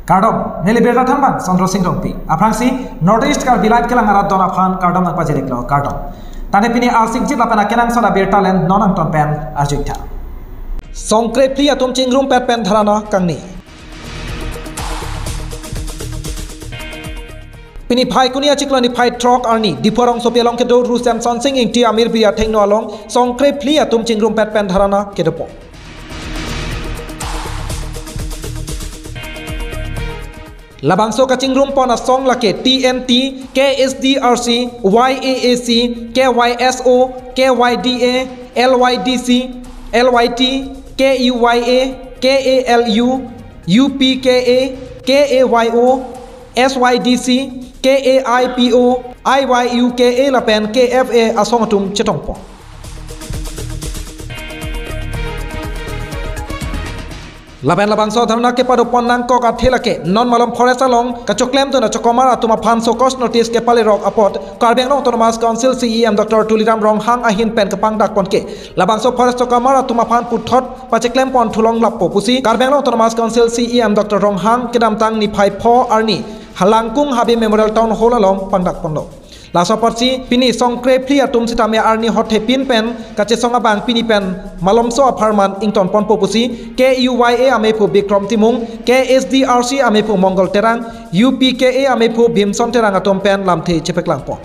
Kardom neli berta thambang Chandra Singh Rongpi aprangsi North East Karbi live kelang arat dona phan kardom nang pajerik lo kardom tane pini alsing jit lapana kenang sona berta len nonang ton pen arjikta songkre pli atum chingrum pet pen dharana kangni pini phai kunia chiklani phai truck arni diporong sopialong ke do rusem sonsing ingti amir bia thengno along songkre pli atum chingrum pet pen dharana kedopo Labangso kachingrum pon song lake TNT KSDRC YAAC KYSO KYDA LYDC LYT KUYA KALU UPKA KAYO SYDC KAIPO IYUKA lapen KFA asong atum chetongpo Laben labang so dharna ke pado ponnang kok athelake non malom forest along kachoklem to na chokomar atuma phanso cost notice ke pale rok apot Karbi Anglong Autonomous Council CEM Dr. Tuliram Ronghang ahin pen kapang dak pon ke labang so forest chokomar atuma phan puthot pacheklem pon thulong lappo pusi Karbi Anglong Autonomous Council CEM Dr. Ronghang kedam tang ni phai pho arni halangkung habi Memorial Town Hall along pangdak ponlo Lasoparsi pini songkre pli atum sitame arni hothe pin pen kache songa bang pini pen malomso aparman ington pon popusi KUYA amepu Bikram Timung KSDRC amepu Mongol Terang UPKA amepu Bhimson Terang atum pen lamthe chepeklang po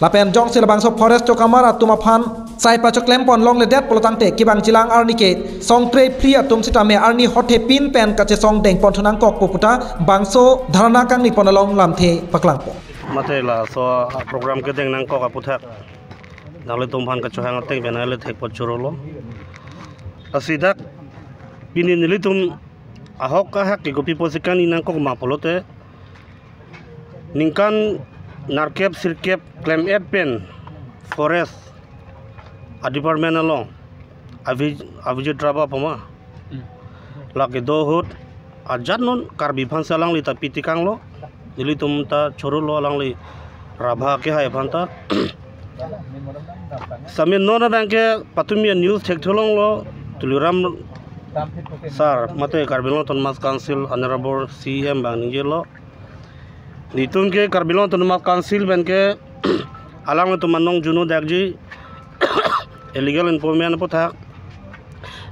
Lapen jong sila bangso forest chokamar atum aphan sai pachok lempon long le det polotangte kibang chilang arni ke songkre pli atum sitame arni hothe pin pen kache song deng pon thunang kok poputa bangso dharna kangni ponalong lamthe paklang po mate la so program ke deng nang kok aputhak nale tum phan ka chohang teng benale thek pochorolo asidak pini nili tum ahok ka hak ki gopi posikan inang kok mapolote ningkan narkep sirkep claim et pen forest a department along avijit raba pama laki do hut ajan non karbi phan salang li ta pitikang lo nili tum ta choro lo alang li rabha ke hai phanta samin nona bangke patumia news thek tholong lo Tuliram sar mate Karbi Anglong Autonomous Council honorable CM bang ninge lo nitum ke Karbi Anglong Autonomous Council ben ke alang to manong juno dakji illegal information pothak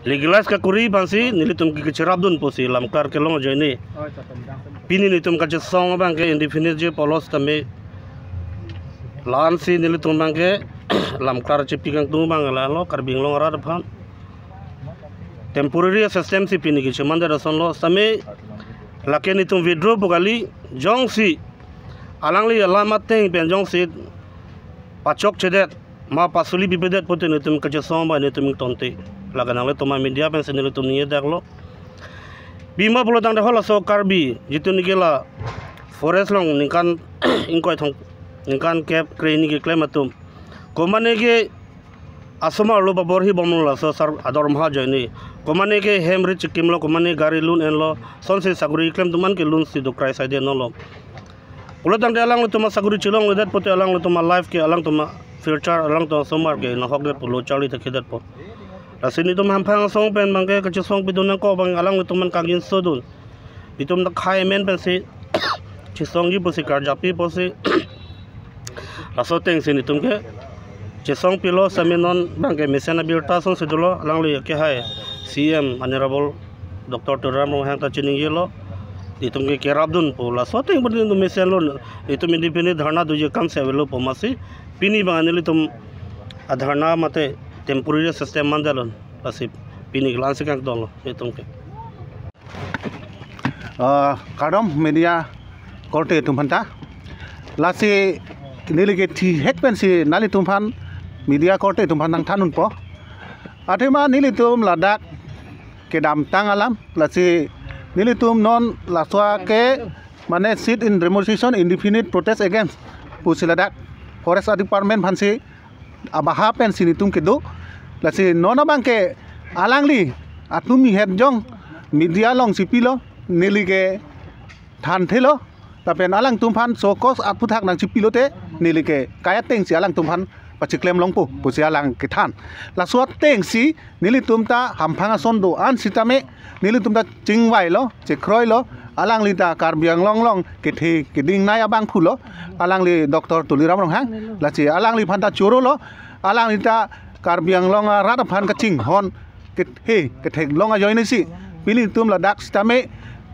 legalize ka kuri bansi nili tum ki chirabdun posi lamkar ke long joini pini ni tum ka je song bang ke indefinite je polos tame lan si nili tum bang ke lamkar che pikang tum bang la lo Karbi Anglong ra phan temporary system si pini ki chemanda rason lo same lake ni tum withdraw bogali jong si alang li lama teng pen jong si pachok chedet ma pasuli bibedet pote ni tum ka je song ba ni tum tonte laganang le toma media pen senile tum niye daklo bima bolo dang hol so karbi jitu nigela forest long ningkan ingkoi thong ningkan cap kreni ge claim atum komane ge asoma lo babor hi bomlo la so sar ador ma joini komane ge hemri chikim lo komane gari lun en lo son se saguri claim tuman ke lun si do cry side no lo ulo dang de alang toma saguri chilong le dat pote alang toma life ke alang toma future alang to somar ke no hok de pulo chali thakhe dat po rasini tum hamphang song pen bangke kache song pidun ko bang alang tum man kangin sodun bitum na khai men pen si chi song ji posi kar japi posi raso teng sini tum ke chi song pilo saminon bangke mesena birta song sidulo alang li ke hai CM honorable Dr. Tuliram Ronghang ta chining yelo itum ke kerabdun po la so teng budin tum mesen lo itum independent dharna duje kam se velo pomasi pini banganili tum adharna mate temporary system mandalon pasip pini glance kang dolo itum ke kadom media korte tum phanta lasi nili ke thi hek pen si nali tum phan media korte tum phan nang thanun po athema nili tum ladak ke dam tang alam lasi nili tum non laswa ke mane sit in demonstration indefinite protest against pusi ladak forest department phansi abaha pen sini tum ke do lasi nona bang ke alangli atumi het jong media long sipilo nili ke than thelo tapen alang tum phan sokos atpu thak nang sipilo te nili ke kaya teng si alang tum phan pachiklem long pu pusi alang ke than la suat teng si nili tum ta hamphanga son do an sitame nili tum ta chingwai lo che khroi lo alang li ta Karbi Anglong long ke the ke ding nai abang phulo alang li Dr. Tuliram Ronghang la chi alang li phan ta churo lo alang li ta Karbi Anglong rat phan ka ching hon ke the ke thek long a join si pili tum la dak stame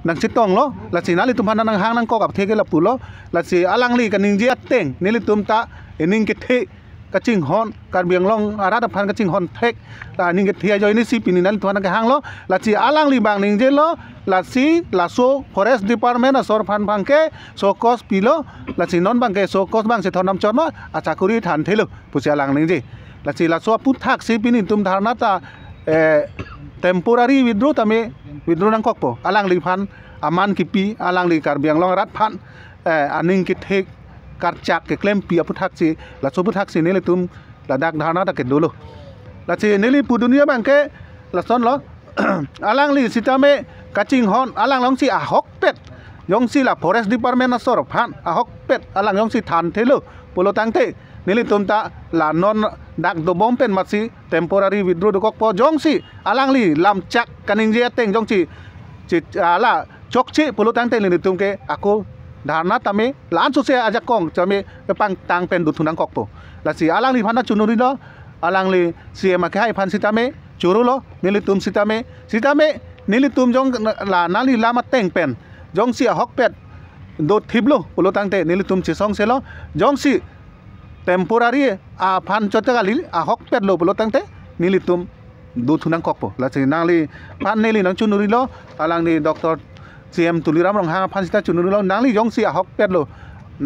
nang chitong lo la chi nali tum phan nang hang nang kok ap the ke la pulo la chi alang li ka ning ji ateng nili tum ta ening ke the ka ching hon Karbi Anglong arat phan ka ching hon thek la ning ke thia join si pini nali tum ka hang lo la chi alang li bang ning je lo la si la so forest department sor phan bang ke so kos pilo la chi non bang ke so kos bang se thon nam chon no a chakuri than thelo puchi alang ning je la chi la so put thak si pini tum dharna ta temporary withdraw tame withdraw nang kok po alang li phan aman ki pi alang li Karbi Anglong rat phan aning ki thek kar chak ke claim pi apu thak chi la so pu thak si nele tum la dak dharna ta ke dolo la chi neli pu dunia bang ke la son lo alang li sitame kaching hon alang long si a hok pet yong si la forest department na sor phan a hok pet alang yong si than thelo polo tangte neli tum ta la non dak do bom pen matsi temporary withdraw do kok po jong si alang li lam chak kaning je teng jong chi chi ala chok chi polo tangte neli tum ke ako dharna tame lan su se aja kong chame pang tang pen du thunang kok po la si alang li phana chunuri lo alang li si ma ke hai phan sitame churu lo neli tum sitame sitame nili tum jong la nali lama teng pen jong si hok pet do thiblo polo tangte nili tum chi song se lo jong si temporary a phan chotagali a hok pet lo polo tangte nili tum do thunang kok po la chi nang li phan neli nang chunuri lo alang ni Dr. CM Tuliram Ronghang phan sita chunuri lo nang li jong si a hok pet lo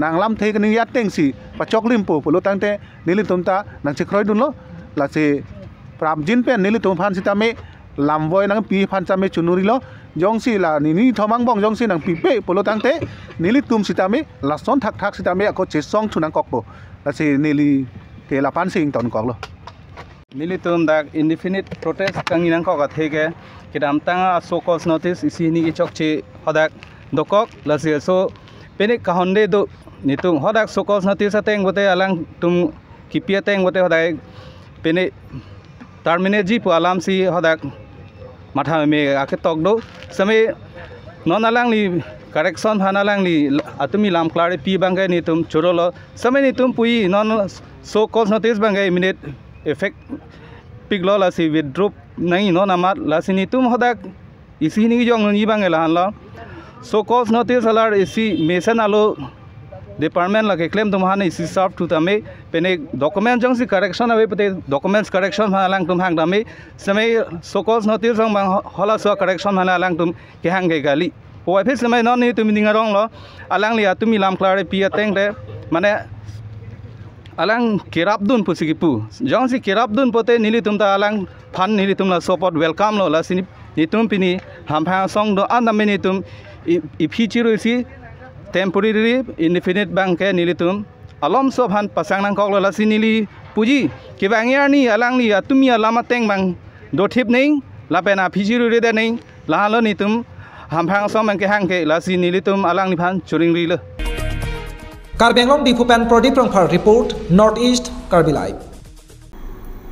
nang lam the ni ya teng si pachok lim po polo tangte nili tum ta nang chi khroi dun lo la chi pram jin pen nili tum phan sita me lamboy nang pi phan chame chunuri lo jong si la ni ni thomang bong jong si nang pi pe polo tangte nili tum sitame la son thak thak sitame ako che song thunang kok po la si nili ke la pan sing ton kok lo nili tum dak indefinite protest kanginang kok athe ke kidam tanga so cause notice isi ni ki chok che hodak dokok la si so pene kahonde do nitung hodak so cause notice ateng bote alang tum kipia teng bote hodak pene terminate ji pu alam si hodak matha me ake tok do same non alang li correction phan alang li atumi lam klare pi bangke ni tum chorolo same ni tum pui non so cause notice bangke immediate effect piglo la si withdraw nai non amat la si ni tum hodak isi ni jong ni bangke la han lo so cause notice alar isi mesan alo department la ke claim tum han isi serve to tame pene document jong si correction ave pete documents correction han alang tum hang dame same so cause notice jong bang hola so correction han alang tum ke hang ke gali o office same non ni tum ningarong lo alang li atumi lam klare pi ateng de mane alang kerap dun pusikipu jong si kerap dun pote nili tum ta alang phan nili tum la support welcome lo la sini ni tum pini ham phang song do andame ni tum iphi chiru si temporary indefinite bank ke nilitum alom sob han pasang nang kok la sinili puji ke bangiar ni alang ni atumi alama teng bang do thip ning la pena phijiru re de ning la lo ni tum ham phang som bang ke hang ke la sinilitum alang ni phan churing ri lo Karbi Anglong Diphu pen Pradip Rongphar report North East Karbi live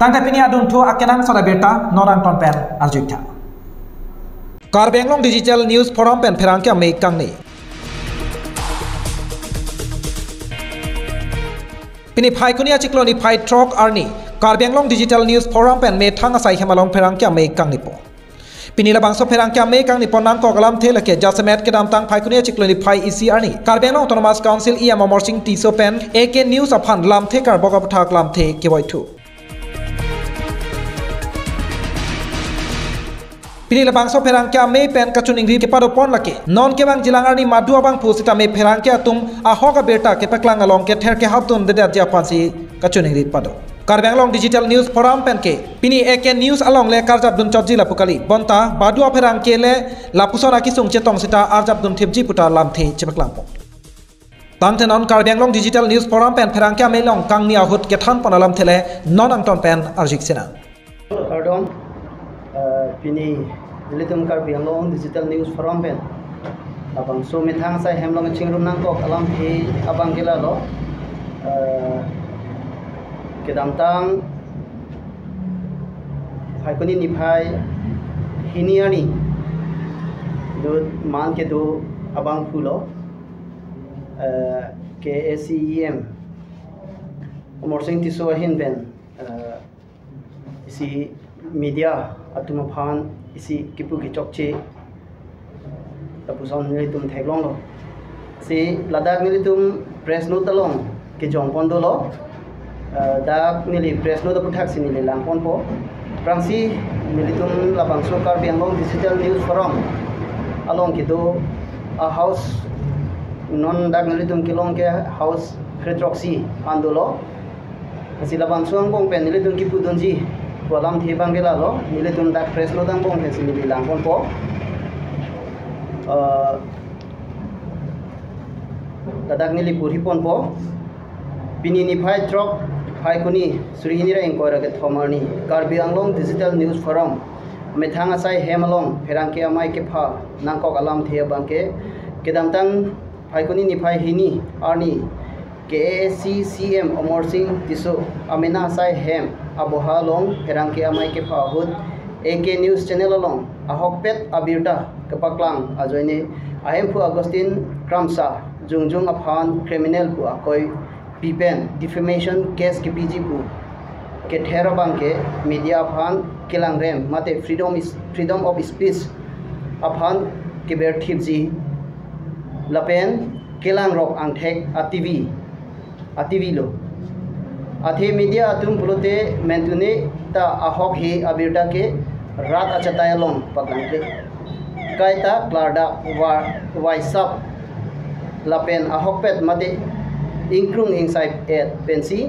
tangta pini adun thu akenang sada berta nonang ton pen arjuitha Karbi Anglong digital news forum pen pherang ke me kangni pini phaikunia chikloni phai truck arni Karbi Anglong digital news forum pen me thanga sai hemalong pherang ke me kangni po pini la bangso pherang ke me kangni po nang kogalam thela ke jasemet ke dam tang phaikunia chikloni phai EC arni Karbi Anglong autonomous council EM Amorsing Tisso pen AK news aphan lam the kar boga thak lam the kewai thu pini la bangso pherang ke me pen kachun ingri ke paro pon lake non ke bang jilangar ni madua bang phusita me pherang ke atum ahoga berta ke paklang along ke ther ke haptun de ja phansi kachun ingri pado Karbi Anglong digital news forum pen ke pini AK news along le karjap dun chotji lapukali bonta badua pherang ke le lapusona kisung chetong sita arjap dun thipji puta lamthe chepaklang po tangte non Karbi Anglong digital news forum pen pherang ke me long kangni ahut ke than panalam thele non angton pen arjik sena Pardon pini dilitum Karbi Anglong digital news forum pen abang so mithang sai hemlong chingrum nang kok alam hi abang gila lo kedamtang phaikoni ni phai hiniani Do man ke do abang phulo ke ACEM Amor Singh Tisso ahin ben isi media atuma phan isi kipu ki chokche tapuson nili tum theklong lo si Ladakh nili tum press note along ke jongpon do lo dak nili press note puthak si nili langpon po prangsi nili tum labang so Karbi Anglong Digital News Forum along ke do a house non dak nili tum kilong ke house khretroxi andolo si labang suang bong pen nili tum ki pudonji walam thebang ke lalo nili tum dak press note ang bong pen si nili langpon po Ladakh nili puri pon po pini ni phai trok phai kuni surihini ra inquiry ke thomarni Karbi Anglong Digital News Forum methang asai hemalong pherangke amai ke pha nangkok alam the bangke kedamtang phai kuni ni phai hini arni KACCM Amor Singh Tisso amena asai hem aboha long pherangke amai ke pha hut AK News Channel along ahokpet abirta kapaklang ajoine ahem phu Augustine Kramsa jungjung aphan criminal pu akoi pipen defamation case ke PG pu ke thero bangke media aphan kelang rem mate freedom of speech aphan ke ber thipji lapen kelang rok angthek atv lo athe media atum pulote mentune ta ahok hi abirta ke rat achataya long paglangke kaita klarda waisap lapen ahokpet mate ingkrung inside at pensi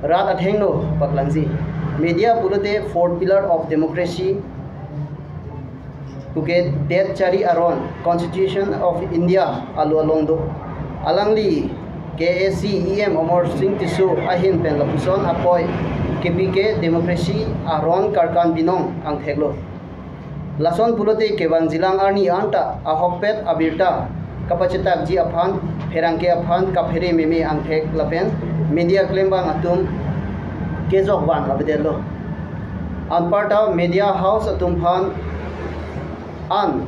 rat athengno paglangji media pulote fourth pillar of democracy puke det chari aron Constitution of India alu along do alangli KACEM Amor Singh Tisso ahin pen lapuson apoi KPK democracy aron karkan binong ang theglo lason pulote kewang jilang arni anta ahokpet abirta kapachetak ji aphan pherangke aphan kaphere meme angthek lapen media klembang atum kezok wan labedelo anparta media house atum phan an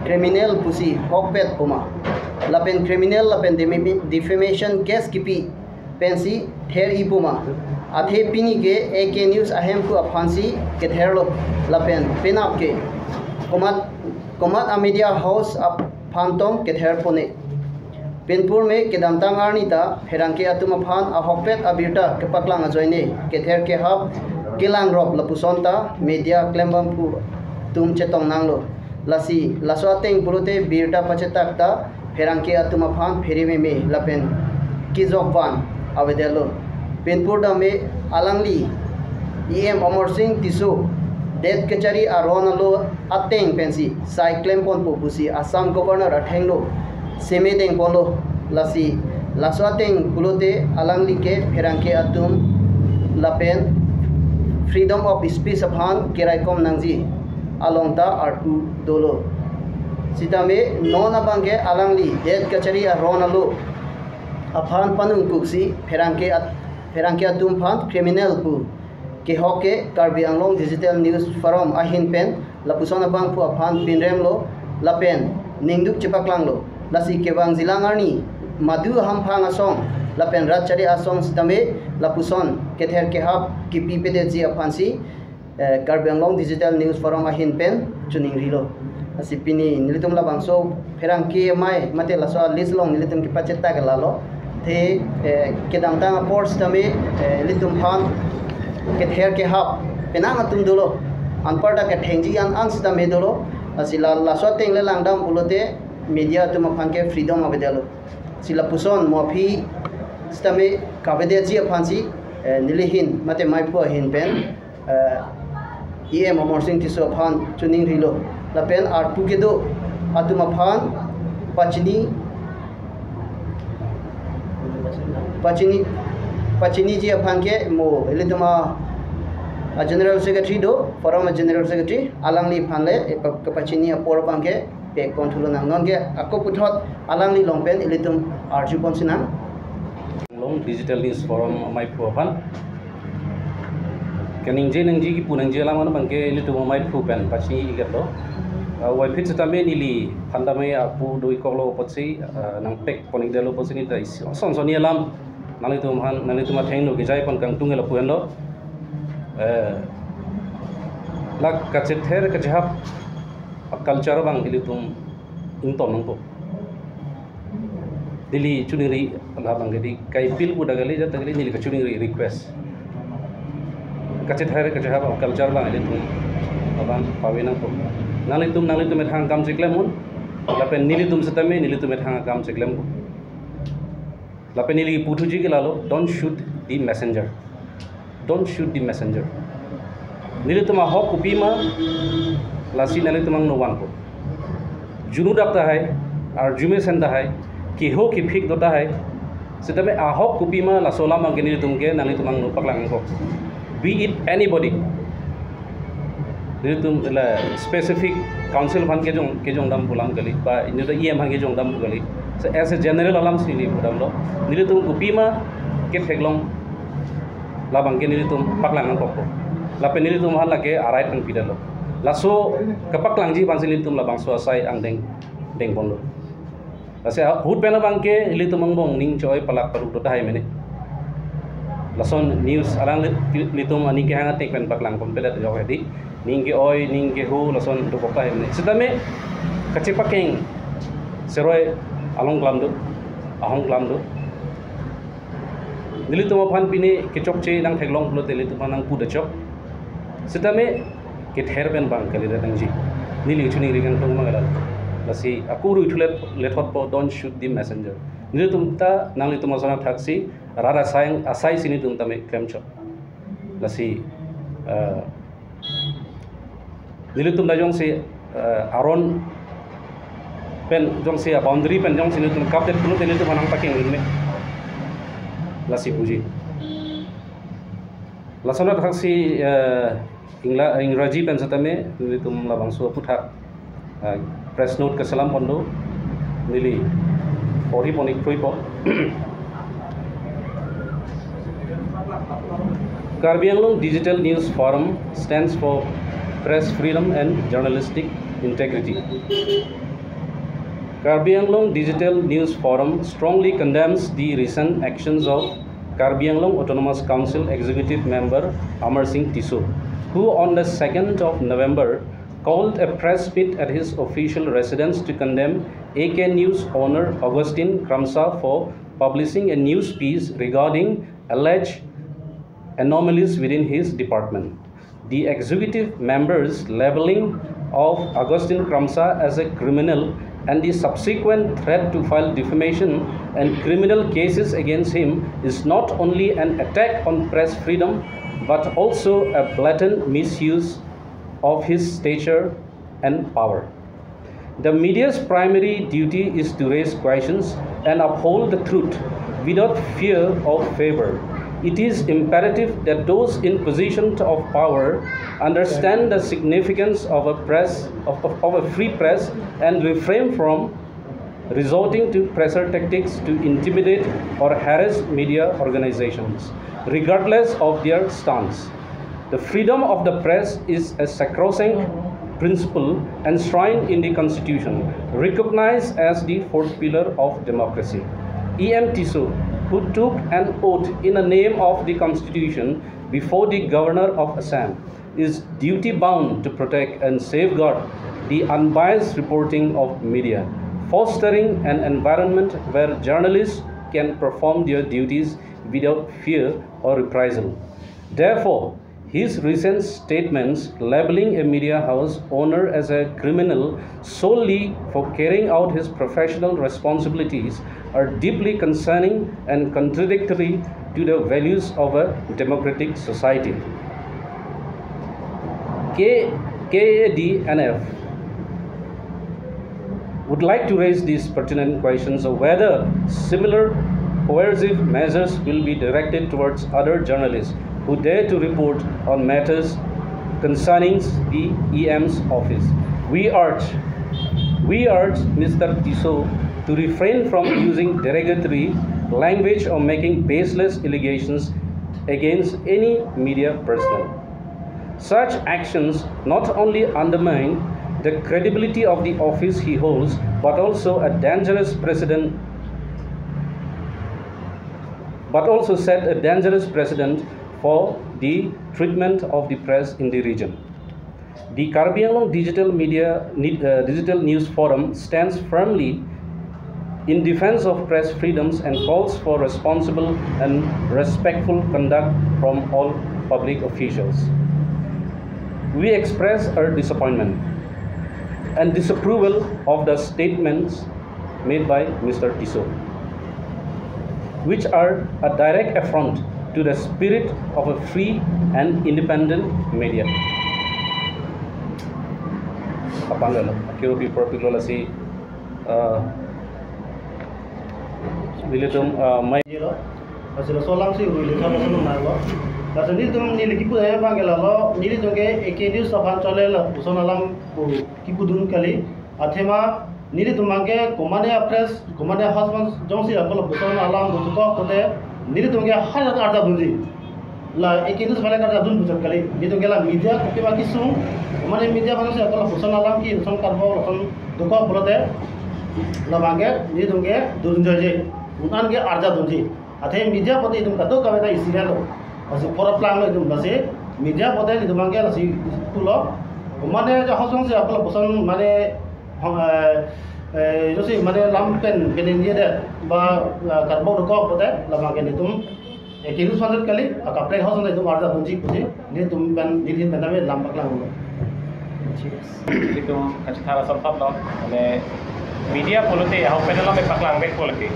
criminal pusi hokpet puma lapen criminal lapen defamation case kipi pensi ther ipuma athe pini ke AK News ahem ku aphansi ke therlo lapen penap ke komat komat a media house ap phantom ke ther pone Pinpur में केदामतांग आर्नीता फेरांके atum aphan ahokpet abirta ke paklang ajoine ke ther ke hap kelang rop lapusonta media klembam pu tum chetong nanglo lasi laso ateng pulote birta pachetak ta फेरांके atum aphan pherime me lapen kizok van avedelo Pinpur da me alangli EM Amor Singh Tisso det kachari aron alo ateng pensi sai klempon pu pusi Assam governor athenglo seme deng polo lasi laso ateng pulote alangli ke pherangke atum lapen freedom of speech aphan keraikom nangji alongta arpu dolo sitame non abangke alangli det kachari aron alo aphan panung kuksi pherangke atum phan criminal pu ke hoke Karbi Anglong Digital News Forum ahin pen lapuson abang pu aphan pinrem lo lapen ningduk chipaklang lo lasi kewang jilang arni madu hamphang asong lapen ratchari asong sitame lapuson kether kehap kipi pede ji aphansi Karbi Anglong Digital News Forum ahin pen chuning rilo asipini nilitum labangso pherangke mai mate laso list long nilitum ki pachetta ke lalo the kedamtang aport sitame litum phan ke ther ke hap penang atum dolo anparta ke thengji an an sitame dolo asila laso tengle langdam pulote media tum aphan ke freedom abedelo sila puson mofi sitame kabede ji aphansi nilihin mate maipu hin pen EM Amor Singh Tisso aphan chuning rilo lapen arpu ke do atum aphan pachini pachini pachini ji aphan ke mo elituma general secretary do forum general secretary alangli phanle pachini apor bangke pek konthulo nang non ke ako puthot alangli longpen elitum arju ponsina long digital news forum mai phu aphan kening je nang ji ki punang je lamano bangke elitum mai phu pen pachini igatlo Wai fit tame nili pandame apu doi kolo potsi nang pek ponik delo potsi ni dai son son ni alam nali tum han nali tum theng no gejai pon kang tungel pu lo lak kachet ther kachhap culture bang ili tum intom nang po dili chuniri la bang gedi kai pil bu dagali jat dagali nili kachuniri request kachet ther kachhap culture bang ili tum abang pawena po nali tum ethang kam cheklem hun lapen nili tum setame nili tum ethang kam cheklem lapen nili puthu ji ke lalo don't shoot the messenger, don't shoot the messenger nili tum ahok kupima lasi nali tum ang no wan ko junu dakta hai ar jume senda hai ki ho ki phik dota hai setame ahok kupima lasola ma ke nili tum ke nali tum ang no paklang ko be it anybody tum la specific council phan ke jong dam pulang kali ba inu da EM phan ke jong dam kali so as a general alam sini pudam lo nili tum kupima ke theklong la bang ke nili tum paklang ang kokko la pe nili tum han la ke arai ang pidalo la so kapaklang ji ban sini tum la bang so asai ang deng deng bon lo la se hut pena bang ke nili tum ang bong ning choi palak paru do dai mene lason news alang litum ani ke hanga tek pen paklang pon pelet jok edi ning ke oi ning ke hu lason do kokta hemne sidame kache pakeng seroi along glam do ahong glam do nilitum phan pine ke chok che nang theklong plo te litum nang pu de chok sidame ke ther pen bang kali da nang ji nili chuni ri gang tong mangala lasi akuru thulet lethot po don't shoot the messenger nilitum ta nang litum asana thaksi rara sayang asai sini tum tame klem chok lasi nilitum da jong si aron pen jong si boundary pen jong sini tum kap det pulu nilitum anang paking me lasi puji lasona thaksi ingla ingraji pen satame nilitum labang su putha press note ka salam pondo nili ori ponik proi po Karbi Anglong Digital News Forum stands for press freedom and journalistic integrity. Karbi Anglong Digital News Forum strongly condemns the recent actions of Karbi Anglong Autonomous Council Executive Member Amar Singh Tisso, who on the 2nd of November called a press meet at his official residence to condemn AK News owner Augustine Kramsa for publishing a news piece regarding alleged anomalies within his department. The executive members' labeling of Augustine Kramsa as a criminal and the subsequent threat to file defamation and criminal cases against him is not only an attack on press freedom but also a blatant misuse of his stature and power. The media's primary duty is to raise questions and uphold the truth without fear or favor. It is imperative that those in position of power understand the significance of a press of a free press and refrain from resorting to pressure tactics to intimidate or harass media organizations, regardless of their stance. The freedom of the press is a sacrosanct principle enshrined in the Constitution, recognized as the fourth pillar of democracy. E.M. Tisso, who took an oath in the name of the Constitution before the Governor of Assam, is duty-bound to protect and safeguard the unbiased reporting of media, fostering an environment where journalists can perform their duties without fear or reprisal. Therefore, his recent statements labeling a media house owner as a criminal solely for carrying out his professional responsibilities are deeply concerning and contradictory to the values of a democratic society. KADNF would like to raise these pertinent questions of whether similar coercive measures will be directed towards other journalists who dare to report on matters concerning the EM's office. We urge Mr. Tisso to refrain from using derogatory language or making baseless allegations against any media personnel. Such actions not only undermine the credibility of the office he holds, but also a dangerous precedent. But also set a dangerous precedent for the treatment of the press in the region. The Karbi Anglong Digital Media Digital News Forum stands firmly in defense of press freedoms and calls for responsible and respectful conduct from all public officials. We express our disappointment and disapproval of the statements made by Mr. Tisso, which are a direct affront to the spirit of a free and independent media. Nili tumangke komane press komane husband jongsi akol buson alam dutuko kote nili tumangke har arda bunji la ekinus bale karda dun bujon kali nili tumangke la media kopi ba kisung komane media bangse akol buson alam ki son karbo son duko bolote la bangke nili tumangke dun joje unan ke arda bunji athe media pote idum kado kabeta isirelo asi pora plan lo idum base media pote nili tumangke la si pulo komane ja husband si akol buson mane josi mane lam pen beninje de ba karbo roko pote lama ke nitum ekinus fandet kali akapre hoson idum arda bunji puji ni tum ben nilin bename lam pakla hulo itu kachthara sab lo mane media polote haw penela me paklang bek polote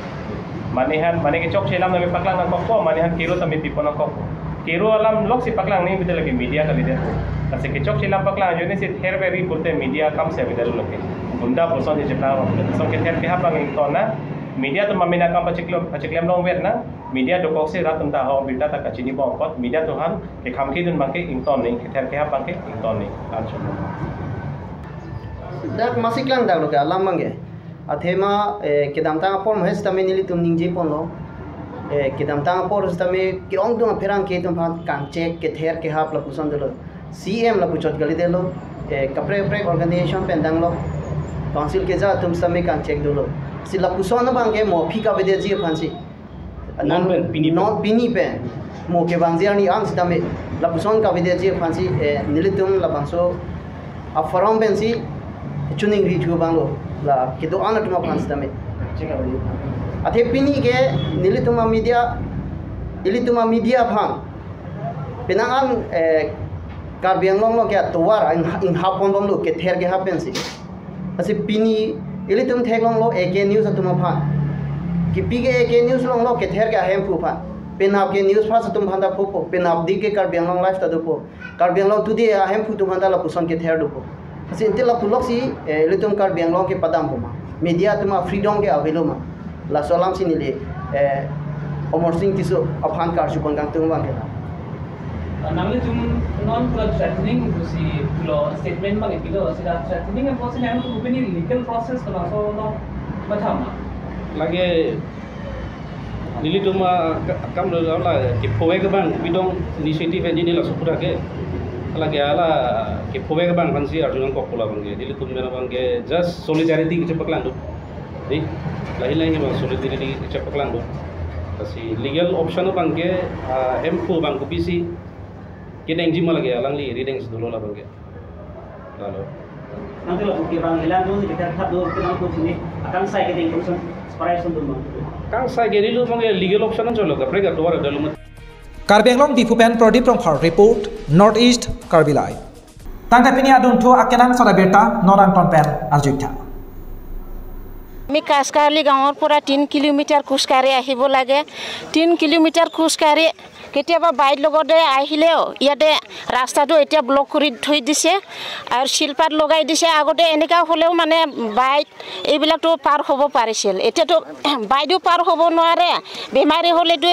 mane han mane ke chok chelam me paklang na kokko mane han kero tami pipona kokko kero alam lok si paklang ni bidal ke media kali de kasi ke chok chelam paklang jone si ther beri bolte media kam se bidal loke gunda poson je plan so ke ther ke ha pang to na media to mamina kam pachiklo pachiklem long wet na media do kok se rat ta ho bita ta kachini bo kot media to han ke kham ke dun bangke ington ni ke ther ke ha bangke ington ni ancho dak masiklang dak lo ke alam bangke athema kedam ta por mohes tame nili tum ningje pon lo kedam ta por tame kirong dung pherang ke tum phan kang check ke ther ke hap la puson delo CM la puchot gali delo kapre kapre organization pendang lo council ke ja tum same kang check dolo si la puson bangke mo phika bede ji phansi non pen pini non pini pen mo ke bangje ani ang sitame la puson ka bede ji phansi nilitum la bangso a forum pen si chuning ri thu banglo la ke do ana tuma phansi tame athe pini ke nilituma media ilituma media phang penang ang Karbi Anglong lo ke towar in hapon bom lo ke ther ke hapen si asi pini ilitum theklong lo AK news atuma phan ki pi ke AK news long lo ke ther ke hem phu phan penap ke news pha tum phanda phu po penap di ke Karbi Anglong live ta do po Karbi Anglong tu di hem phu tum phanda la puson ke ther do po asi intel la pulok si ilitum Karbi Anglong ke padam poma media tuma freedom ke aveloma la solam si nile Amar Singh Tisso aphan kar su pon gang tung bang ke Nangli tum non plus threatening si pulo statement bang ipilo sila threatening and process ang tu bini legal process ko so no matham lage nili tuma kam lo la ke phowe ke bang bidong initiative engineer la supura ke lage ala ke phowe ke bang fansi arjun ko pola bang ke nili tum mena bang ke just solidarity ke chepaklang do di lahi lahi bang solidarity ke chepaklang do kasi legal option bang ke hem phu bang ko bisi kedeng jima lagi alang li readings dulu lah bangke lalu nanti lo bukti bang hilang dulu kita lihat dulu kita mau sini akan saya kedeng person separation dulu kang saya geri lu bangke legal option cholo ka prega towar dalu Karbi Anglong Diphu pen Pradip Rongkhar report North East Karbi live tangka pini adun thu akenang sada berta norang ton pen arjuitha আমি কাছকালি গাঁৱৰ পৰা 3 kilometre খোজকাঢ়ি আহিব লাগে 3 kilometre খোজকাঢ়ি কেতিয়াবা bike লগতে আহিলেও ইয়াতে ৰাস্তাটো এতিয়া ব্লক কৰি থৈ দিছে আৰু শিলপাত লগাই দিছে আগতে এনেকুৱা হ'লেও মানে বাইক এইবিলাকতো পাৰ হ'ব পাৰিছিল এতিয়াতো বাইকো পাৰ হ'ব নোৱাৰে বেমাৰী হ'লেতো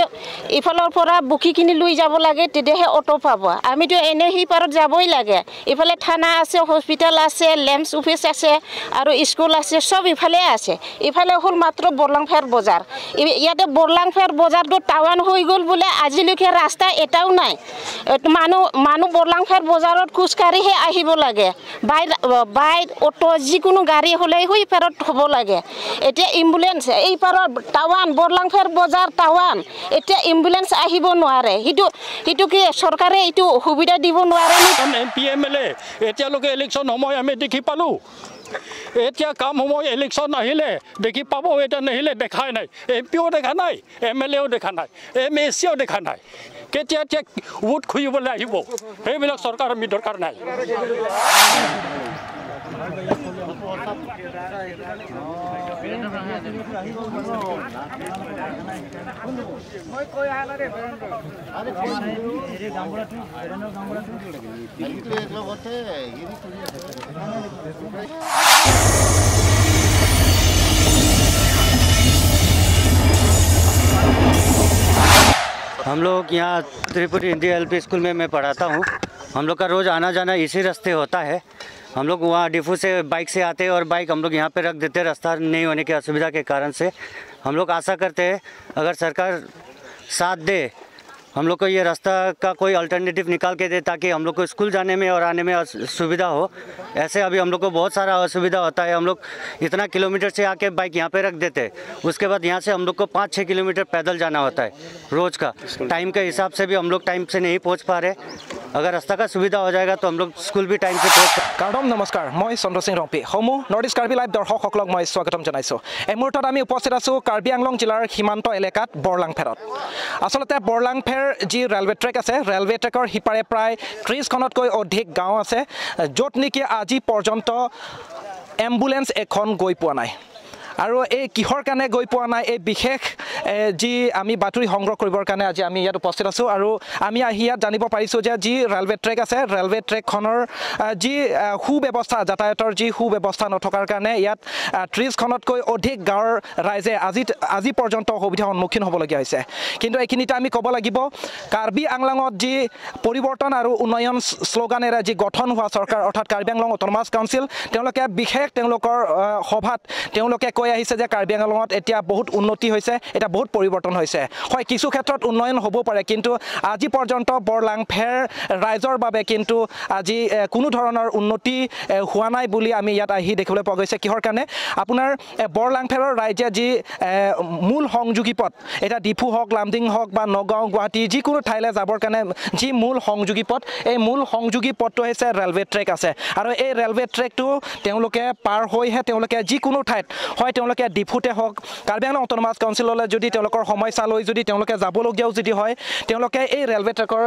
ইফালৰ পৰা বুকিখিনি লৈ যাব লাগে তেতিয়াহে অটো পাব আমিতো এনেই সেই পাৰত যাবই লাগে ইফালে থানা আছে হস্পিটেল আছে লেম্পছ অফিচ আছে আৰু স্কুল আছে চব ইফালে আছে ইফালে হ'ল মাত্ৰ বৰলাংফেৰ বজাৰ ইয়াতে বৰলাংফেৰ বজাৰটো টাৱান হৈ গ'ল বোলে আজিলৈকে ৰাস্তা এটাও নাই। মানুহ বৰলাংফেৰ বজাৰত খোজকাঢ়িহে আহিব লাগে, বাইক অটো যিকোনো গাড়ী হ'লে সেই পাৰত হ'ব লাগে। এতিয়া এম্বুলেঞ্চ এই পাৰত টাৱান বৰলাংফেৰ বজাৰ টাৱান এতিয়া এম্বুলেঞ্চ আহিব নোৱাৰে। সেইটো কি চৰকাৰে এইটো সুবিধা দিব নোৱাৰে? M P M L A এতিয়ালৈকে ইলেকশ্যন সময় আমি দেখি পালোঁ, এতিয়া কাম সময় ইলেকশ্যন আহিলে দেখি পাব, এতিয়া নাহিলে দেখাই নাই। এম পিও দেখা নাই, এম এল এও দেখা নাই, এম এ চিও দেখা নাই। কেতিয়া এতিয়া ভোট খুজিবলৈ আহিব? সেইবিলাক চৰকাৰ আমি দৰকাৰ নাই। हम लोग यहाँ त्रिपुरी हिंदी एलपी स्कूल में मैं पढ़ाता हूँ। हम लोग का रोज़ आना जाना इसी रास्ते होता है। हम लोग वहाँ डिफू से बाइक से आते हैं और बाइक हम लोग यहाँ पे रख देते हैं, रास्ता नहीं होने की असुविधा के कारण से। हम लोग आशा करते हैं अगर सरकार साथ दे, हम लोग को ये रास्ता का कोई अल्टरनेटिव निकाल के दे ताकि हम लोग को स्कूल जाने में और आने में सुविधा हो। ऐसे अभी हम लोग को बहुत सारा असुविधा होता है। हम लोग इतना किलोमीटर से आके बाइक यहाँ पे रख देते हैं, उसके बाद यहाँ से हम लोग को 5-6 किलोमीटर पैदल जाना होता है रोज़ का। टाइम के हिसाब से भी हम लोग टाइम से नहीं पहुँच पा रहे। अगर रास्ता का सुविधा हो जाएगा तो हम लोग स्कूल भी टाइम से पहुँच। কাৰ্ডম নমস্কাৰ, মই চন্দ্ৰ সিং ৰংপি। সমূহ নৰ্থ ইষ্ট কাৰ্বি লাইভ দৰ্শকসকলক মই স্বাগতম জনাইছোঁ। এই মুহূৰ্তত আমি উপস্থিত আছোঁ কাৰ্বি আংলং জিলাৰ সীমান্ত এলেকাত বৰলাংফেৰত। আচলতে বৰলাংফেৰ যি ৰেলৱে ট্ৰেক আছে, ৰেলৱে ট্ৰেকৰ সিপাৰে প্ৰায় 30খনতকৈ অধিক গাঁও আছে, য'ত নেকি আজি পৰ্যন্ত এম্বুলেঞ্চ এখন গৈ পোৱা নাই। আৰু এই কিহৰ কাৰণে গৈ পোৱা নাই এই বিশেষ যি আমি বাতৰি সংগ্ৰহ কৰিবৰ কাৰণে আজি আমি ইয়াত উপস্থিত আছোঁ। আৰু আমি আহি ইয়াত জানিব পাৰিছোঁ যে যি ৰেলৱে ট্ৰেক আছে, ৰেলৱে ট্ৰেকখনৰ যি সুব্যৱস্থা, যাতায়াতৰ যি সুব্যৱস্থা নথকাৰ কাৰণে ইয়াত 30খনতকৈ অধিক গাঁৱৰ ৰাইজে আজি পৰ্যন্ত অসুবিধাৰ সন্মুখীন হ'বলগীয়া হৈছে। কিন্তু এইখিনিতে আমি ক'ব লাগিব, কাৰ্বি আংলঙত যি পৰিৱৰ্তন আৰু উন্নয়ন শ্লোগানেৰে যি গঠন হোৱা চৰকাৰ, অৰ্থাৎ কাৰ্বি আংলং অট'নমাছ কাউন্সিল, তেওঁলোকে বিশেষ তেওঁলোকৰ সভাত তেওঁলোকে কৈ আহিছে যে কাৰ্বি আংলঙত এতিয়া বহুত উন্নতি হৈছে, এতিয়া বহুত পৰিৱৰ্তন হৈছে। হয়, কিছু ক্ষেত্ৰত উন্নয়ন হ'ব পাৰে, কিন্তু আজি পৰ্যন্ত বৰলাংফেৰ ৰাইজৰ বাবে কিন্তু আজি কোনো ধৰণৰ উন্নতি হোৱা নাই বুলি আমি ইয়াত আহি দেখিবলৈ পোৱা গৈছে। কিহৰ কাৰণে? আপোনাৰ বৰলাংফেৰৰ ৰাইজে যি মূল সংযোগী পথ, এতিয়া ডিফু হওক, লামডিং হওক বা নগাঁও, গুৱাহাটী যিকোনো ঠাইলৈ যাবৰ কাৰণে যি মূল সংযোগী পথ, এই মূল সংযোগী পথটো হৈছে ৰেলৱে ট্ৰেক আছে। আৰু এই ৰেলৱে ট্ৰেকটো তেওঁলোকে পাৰ হৈহে তেওঁলোকে যিকোনো ঠাইত, হয় তেওঁলোকে ডিফুতে হওক, কাৰ্বি আংলং অট'নমাছ কাউন্সিললৈ যদি তেওঁলোকৰ সমস্যা লৈ যদি তেওঁলোকে যাবলগীয়াও যদি হয়, তেওঁলোকে এই ৰেলৱে ট্ৰেকৰ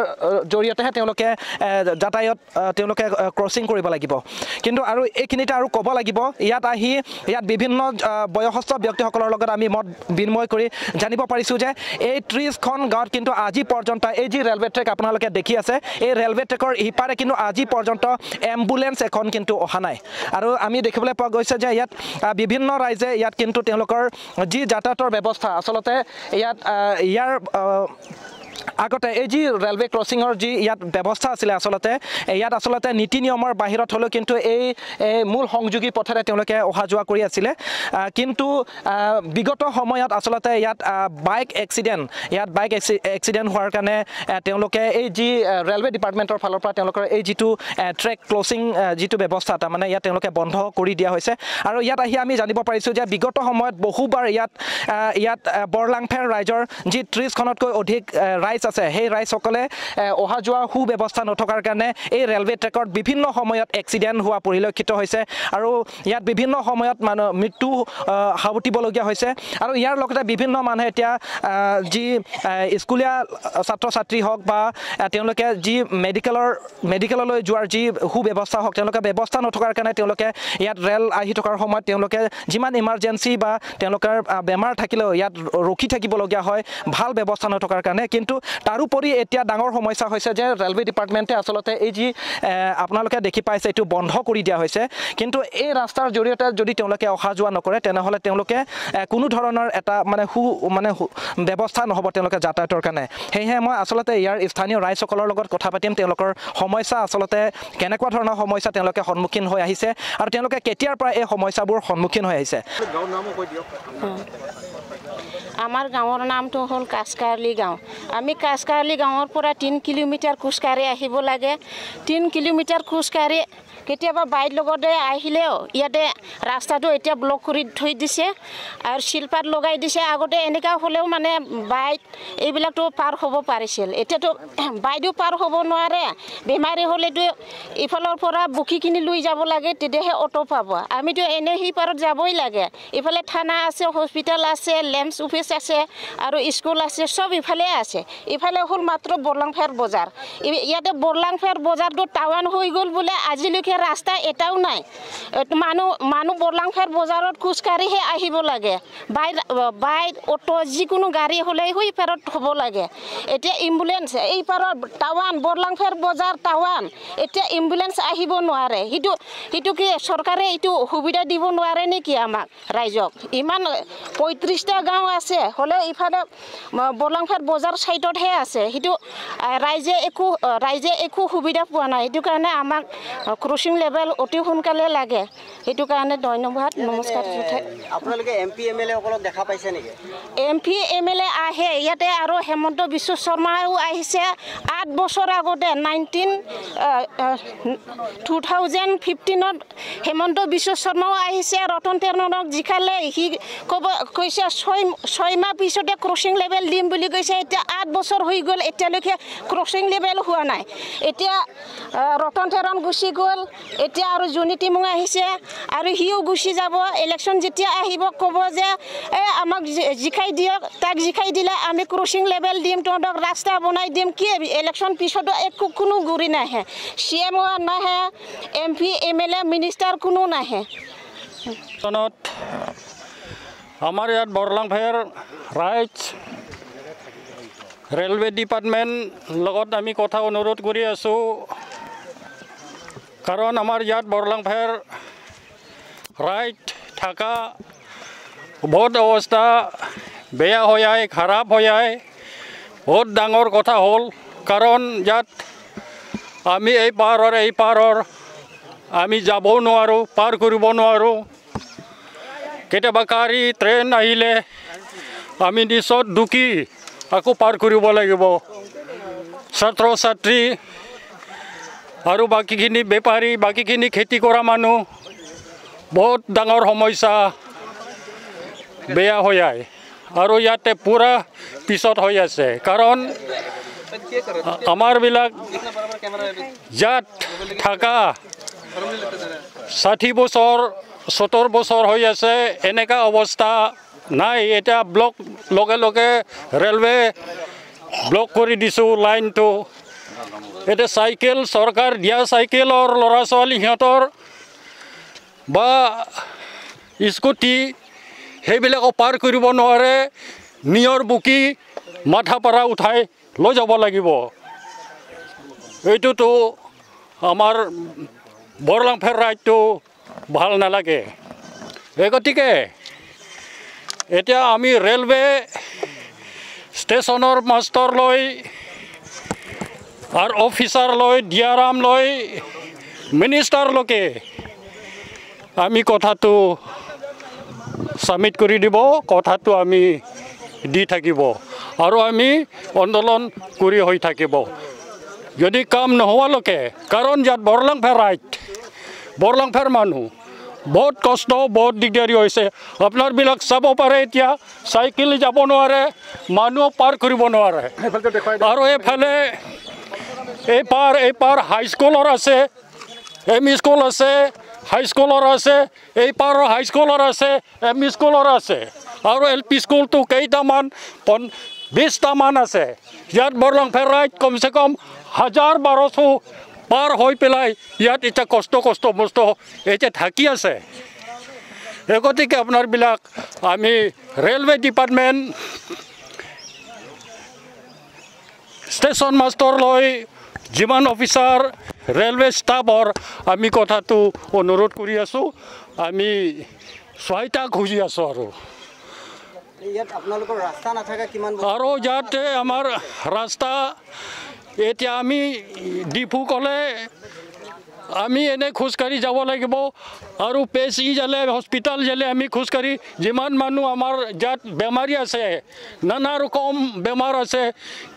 জৰিয়তেহে তেওঁলোকে যাতায়াত তেওঁলোকে ক্ৰছিং কৰিব লাগিব। কিন্তু আৰু এইখিনিতে আৰু ক'ব লাগিব, ইয়াত আহি ইয়াত বিভিন্ন বয়সস্থ ব্যক্তিসকলৰ লগত আমি মত বিনিময় কৰি জানিব পাৰিছোঁ যে এই 30খন গাঁৱত কিন্তু আজি পৰ্যন্ত এই যি ৰেলৱে ট্ৰেক আপোনালোকে দেখি আছে, এই ৰেলৱে ট্ৰেকৰ সিপাৰে কিন্তু আজি পৰ্যন্ত এম্বুলেঞ্চ এখন কিন্তু অহা নাই। আৰু আমি দেখিবলৈ পোৱা গৈছে যে ইয়াত বিভিন্ন ৰাইজে ইয়াত কিন্তু তেওঁলোকৰ যি যাতায়াতৰ ব্যৱস্থা, আচলতে ইয়াত ইয়াৰ আগতে এই যি ৰেলৱে ক্ৰছিঙৰ যি ইয়াত ব্যৱস্থা আছিলে, আচলতে ইয়াত আচলতে নীতি নিয়মৰ বাহিৰত হ'লেও কিন্তু এই মূল সংযোগী পথেৰে তেওঁলোকে অহা যোৱা কৰি আছিলে। কিন্তু বিগত সময়ত আচলতে ইয়াত বাইক এক্সিডেণ্ট হোৱাৰ কাৰণে তেওঁলোকে এই যি ৰেলৱে ডিপাৰ্টমেণ্টৰ ফালৰ পৰা তেওঁলোকৰ এই যিটো ট্ৰেক ক্ৰছিং যিটো ব্যৱস্থা, তাৰমানে ইয়াত তেওঁলোকে বন্ধ কৰি দিয়া হৈছে। আৰু ইয়াত আহি আমি জানিব পাৰিছোঁ যে বিগত সময়ত বহুবাৰ ইয়াত বৰলাংফেৰ ৰাইজৰ যি 30খনতকৈ অধিক ৰাইজ আছে, সেই ৰাইজসকলে অহা যোৱা সুব্যৱস্থা নথকাৰ কাৰণে এই ৰেলৱে ট্ৰেকত বিভিন্ন সময়ত এক্সিডেণ্ট হোৱা পৰিলক্ষিত হৈছে। আৰু ইয়াত বিভিন্ন সময়ত মানুহ মৃত্যু সাৱটিবলগীয়া হৈছে। আৰু ইয়াৰ লগতে বিভিন্ন মানুহে এতিয়া যি স্কুলীয়া ছাত্ৰ ছাত্ৰী হওক বা তেওঁলোকে যি মেডিকেললৈ যোৱাৰ যি সুব্যৱস্থা হওক, তেওঁলোকে ব্যৱস্থা নথকাৰ কাৰণে তেওঁলোকে ইয়াত ৰেল আহি থকাৰ সময়ত তেওঁলোকে যিমান ইমাৰ্জেঞ্চি বা তেওঁলোকৰ বেমাৰ থাকিলেও ইয়াত ৰখি থাকিবলগীয়া হয় ভাল ব্যৱস্থা নথকাৰ কাৰণে। কিন্তু তাৰোপৰি এতিয়া ডাঙৰ সমস্যা হৈছে যে ৰেলৱে ডিপাৰ্টমেণ্টে আচলতে এই যি আপোনালোকে দেখি পাইছে এইটো বন্ধ কৰি দিয়া হৈছে। কিন্তু এই ৰাস্তাৰ জৰিয়তে যদি তেওঁলোকে অহা যোৱা নকৰে, তেনেহ'লে তেওঁলোকে কোনো ধৰণৰ এটা মানে ব্যৱস্থা নহ'ব তেওঁলোকে যাতায়াতৰ কাৰণে। সেয়েহে মই আচলতে ইয়াৰ স্থানীয় ৰাইজসকলৰ লগত কথা পাতিম, তেওঁলোকৰ সমস্যা আচলতে কেনেকুৱা ধৰণৰ সমস্যা তেওঁলোকে সন্মুখীন হৈ আহিছে আৰু তেওঁলোকে কেতিয়াৰ পৰা এই সমস্যাবোৰ সন্মুখীন হৈ আহিছে। আমাৰ গাঁৱৰ নামটো হ'ল কাছকাৰলি গাঁও। আমি আমি কাছকাৰলি গাঁৱৰ পৰা 3 কিলোমিটাৰ খোজকাঢ়ি আহিব লাগে। 3 কিলোমিটাৰ খোজকাঢ়ি কেতিয়াবা বাইক লগতে আহিলেও ইয়াতে ৰাস্তাটো এতিয়া ব্লক কৰি থৈ দিছে আৰু শিলপাত লগাই দিছে। আগতে এনেকুৱা হ'লেও মানে বাইক এইবিলাকতো পাৰ হ'ব পাৰিছিল, এতিয়াতো বাইকো পাৰ হ'ব নোৱাৰে। বেমাৰী হ'লেতো ইফালৰ পৰা বুকিখিনি লৈ যাব লাগে, তেতিয়াহে অ'টো পাব। আমিতো এনেই সেই পাৰত যাবই লাগে। ইফালে থানা আছে, হস্পিটেল আছে, লেম্পছ অফিচ আছে আৰু স্কুল আছে, চব ইফালে আছে। ইফালে হ'ল মাত্ৰ বৰলাংফেৰ বজাৰ। ইয়াতে বৰলাংফেৰ বজাৰটো টাৱান হৈ গ'ল বোলে, আজিলৈকে ৰাস্তা এটাও নাই। মানুহ বৰলাংফেৰ বজাৰত খোজকাঢ়িহে আহিব লাগে। বাইক অ'টো যিকোনো গাড়ী হ'লে সেই পাৰত হ'ব লাগে। এতিয়া এম্বুলেঞ্চ এই পাৰত টাৱান, বৰলাংফেৰ বজাৰ টাৱান, এতিয়া এম্বুলেঞ্চ আহিব নোৱাৰে। সেইটো কি চৰকাৰে এইটো সুবিধা দিব নোৱাৰে নেকি আমাক ৰাইজক? ইমান 35টা গাঁও আছে, হ'লেও ইফালে বৰলাংফেৰ বজাৰ ছাইডতহে আছে। সেইটো ৰাইজে একো সুবিধা পোৱা নাই। সেইটো কাৰণে আমাক ক্ৰচিং লেভেল অতি সোনকালে লাগে। সেইটো কাৰণে ধন্যবাদ, নমস্কাৰ। আপোনালোকে এম পি এম এল এ সকলক দেখা পাইছে নেকি? M P M L A আহে ইয়াতে, আৰু হেমন্ত বিশ্ব শৰ্মাও আহিছে 8 বছৰ আগতে, 2015ত হেমন্ত বিশ্ব শৰ্মাও আহিছে। ৰতন টেৰণক জিকালে, সি ক'ব কৈছে 6 মাহ পিছতে ক্ৰচিং লেভেল দিম বুলি কৈছে। এতিয়া 8 বছৰ হৈ গ'ল, এতিয়ালৈকে ক্ৰচিং লেভেল হোৱা নাই। এতিয়া ৰতন টেৰণ গুচি গ'ল, এতিয়া আৰু জুনি টিমুং আহিছে আৰু সিও গুচি যাব। ইলেকশ্যন যেতিয়া আহিব ক'ব যে এই আমাক জিকাই দিয়ক, তাক জিকাই দিলে আমি ক্ৰচিং লেভেল দিম, তহঁতক ৰাস্তা বনাই দিম। কি ইলেকশ্যন পিছতো একো কোনো ঘূৰি নাহে, চি এম নাহে, M P M L A minister কোনো নাহে। চনত আমাৰ ইয়াত বৰলাংফেৰ ৰাইজ ৰেলৱে ডিপাৰ্টমেণ্ট লগত আমি কথা অনুৰোধ কৰি আছোঁ। কাৰণ আমাৰ ইয়াত বৰলাংফেৰ ৰাইট থকা বহুত অৱস্থা বেয়া হৈ আহে, খাৰাপ হৈ আহে। বহুত ডাঙৰ কথা হ'ল, কাৰণ ইয়াত আমি এই পাৰৰ আমি যাবও নোৱাৰোঁ, পাৰ কৰিব নোৱাৰোঁ। কেতিয়াবা গাড়ী ট্ৰেইন আহিলে আমি নিচত দুকি আকৌ পাৰ কৰিব লাগিব। ছাত্ৰ ছাত্ৰী আৰু বাকীখিনি বেপাৰী, বাকীখিনি খেতি কৰা মানুহ, বহুত ডাঙৰ সমস্যা বেয়া হৈ আহে। আৰু ইয়াতে পূৰা পিছত হৈ আছে, কাৰণ আমাৰবিলাক ইয়াত থকা 60 বছৰ 70 বছৰ হৈ আছে, এনেকুৱা অৱস্থা নাই। এতিয়া ব্লক লগে লগে ৰেলৱে ব্লক কৰি দিছোঁ লাইনটো। এতিয়া চাইকেল চৰকাৰ দিয়া চাইকেলৰ ল'ৰা ছোৱালী সিহঁতৰ বা স্কুটি সেইবিলাকো পাৰ কৰিব নোৱাৰে, নিয়ৰ বুকি মাথা পাৰা উঠাই লৈ যাব লাগিব। এইটোতো আমাৰ বৰলাংফেৰ ৰাইডটো ভাল নালাগে। এই গতিকে এতিয়া আমি ৰেলৱে ষ্টেচনৰ মাষ্টৰ লৈ আৰু অফিচাৰ লৈ, ডিআৰএম লৈ, মিনিষ্টাৰলৈকে আমি কথাটো ছাবমিট কৰি দিব, কথাটো আমি দি থাকিব আৰু আমি আন্দোলন কৰি হৈ থাকিব যদি কাম নোহোৱালৈকে। কাৰণ ইয়াত বৰলাংফেৰ ৰাইড, বৰলাংফেৰ মানুহ বহুত কষ্ট, বহুত দিগদাৰী হৈছে। আপোনাৰবিলাক চাব পাৰে, এতিয়া চাইকেল যাব নোৱাৰে, মানুহ পাৰ কৰিব নোৱাৰে। আৰু এইফালে এই পাৰ হাইস্কুলৰ আছে, এম ই স্কুল আছে, হাইস্কুলৰ আছে, এই পাৰৰ হাইস্কুলৰ আছে, এম ই স্কুলৰ আছে, আৰু এল পি স্কুলটো কেইটামান 20টামান আছে। ইয়াত বৰলাংফেৰ ৰাইড কমচে কম 1000-1200 পাৰ হৈ পেলাই ইয়াত এতিয়া কষ্ট কষ্ট মষ্ট এতিয়া থাকি আছে। এই গতিকে আপোনাৰবিলাক আমি ৰেলৱে ডিপাৰ্টমেণ্ট, ষ্টেচন মাষ্টৰ লৈ যিমান অফিচাৰ, ৰেলৱে ষ্টাফৰ আমি কথাটো অনুৰোধ কৰি আছোঁ, আমি সহায়তা খুজি আছোঁ। আৰু আৰু ইয়াতে আমাৰ ৰাস্তা এতিয়া আমি ডিফু ক'লে আমি এনে খোজকাঢ়ি যাব লাগিব আৰু পেচি যালে হস্পিটেল যালে আমি খোজকাঢ়ি যিমান মানুহ আমাৰ ইয়াত বেমাৰী আছে নানা ৰকম বেমাৰ আছে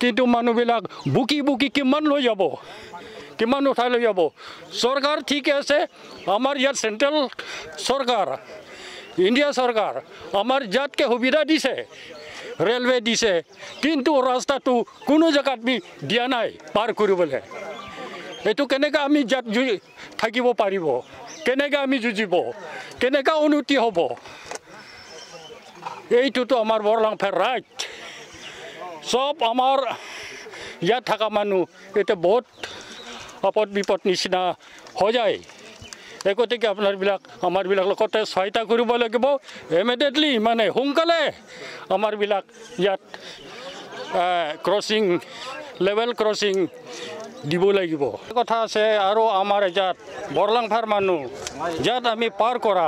কিন্তু মানুহবিলাক বুকি বুকি কিমান লৈ যাব কিমান উঠাই লৈ যাব চৰকাৰ ঠিকে আছে আমাৰ ইয়াত চেণ্ট্ৰেল চৰকাৰ ইণ্ডিয়া চৰকাৰ আমাৰ ইয়াতকৈ সুবিধা দিছে ৰেলৱে দিছে কিন্তু ৰাস্তাটো কোনো জেগাত দিয়া নাই পাৰ কৰিবলৈ এইটো কেনেকৈ আমি ইয়াত থাকিব পাৰিব কেনেকৈ আমি যুঁজিব কেনেকৈ উন্নতি হ'ব এইটোতো আমাৰ বৰলাংফেৰ ৰাইট চব আমাৰ ইয়াত থকা মানুহ এতিয়া বহুত আপদ বিপদ নিচিনা হৈ যায় এই গতিকে আপোনাৰবিলাক আমাৰবিলাক লগতে সহায়তা কৰিব লাগিব ইমিডিয়েটলি মানে সোনকালে আমাৰবিলাক ইয়াত ক্ৰছিং লেভেল ক্ৰছিং দিব লাগিব কথা আছে আৰু আমাৰ ইয়াত বৰলাংফাৰ মানুহ ইয়াত আমি পাৰ কৰা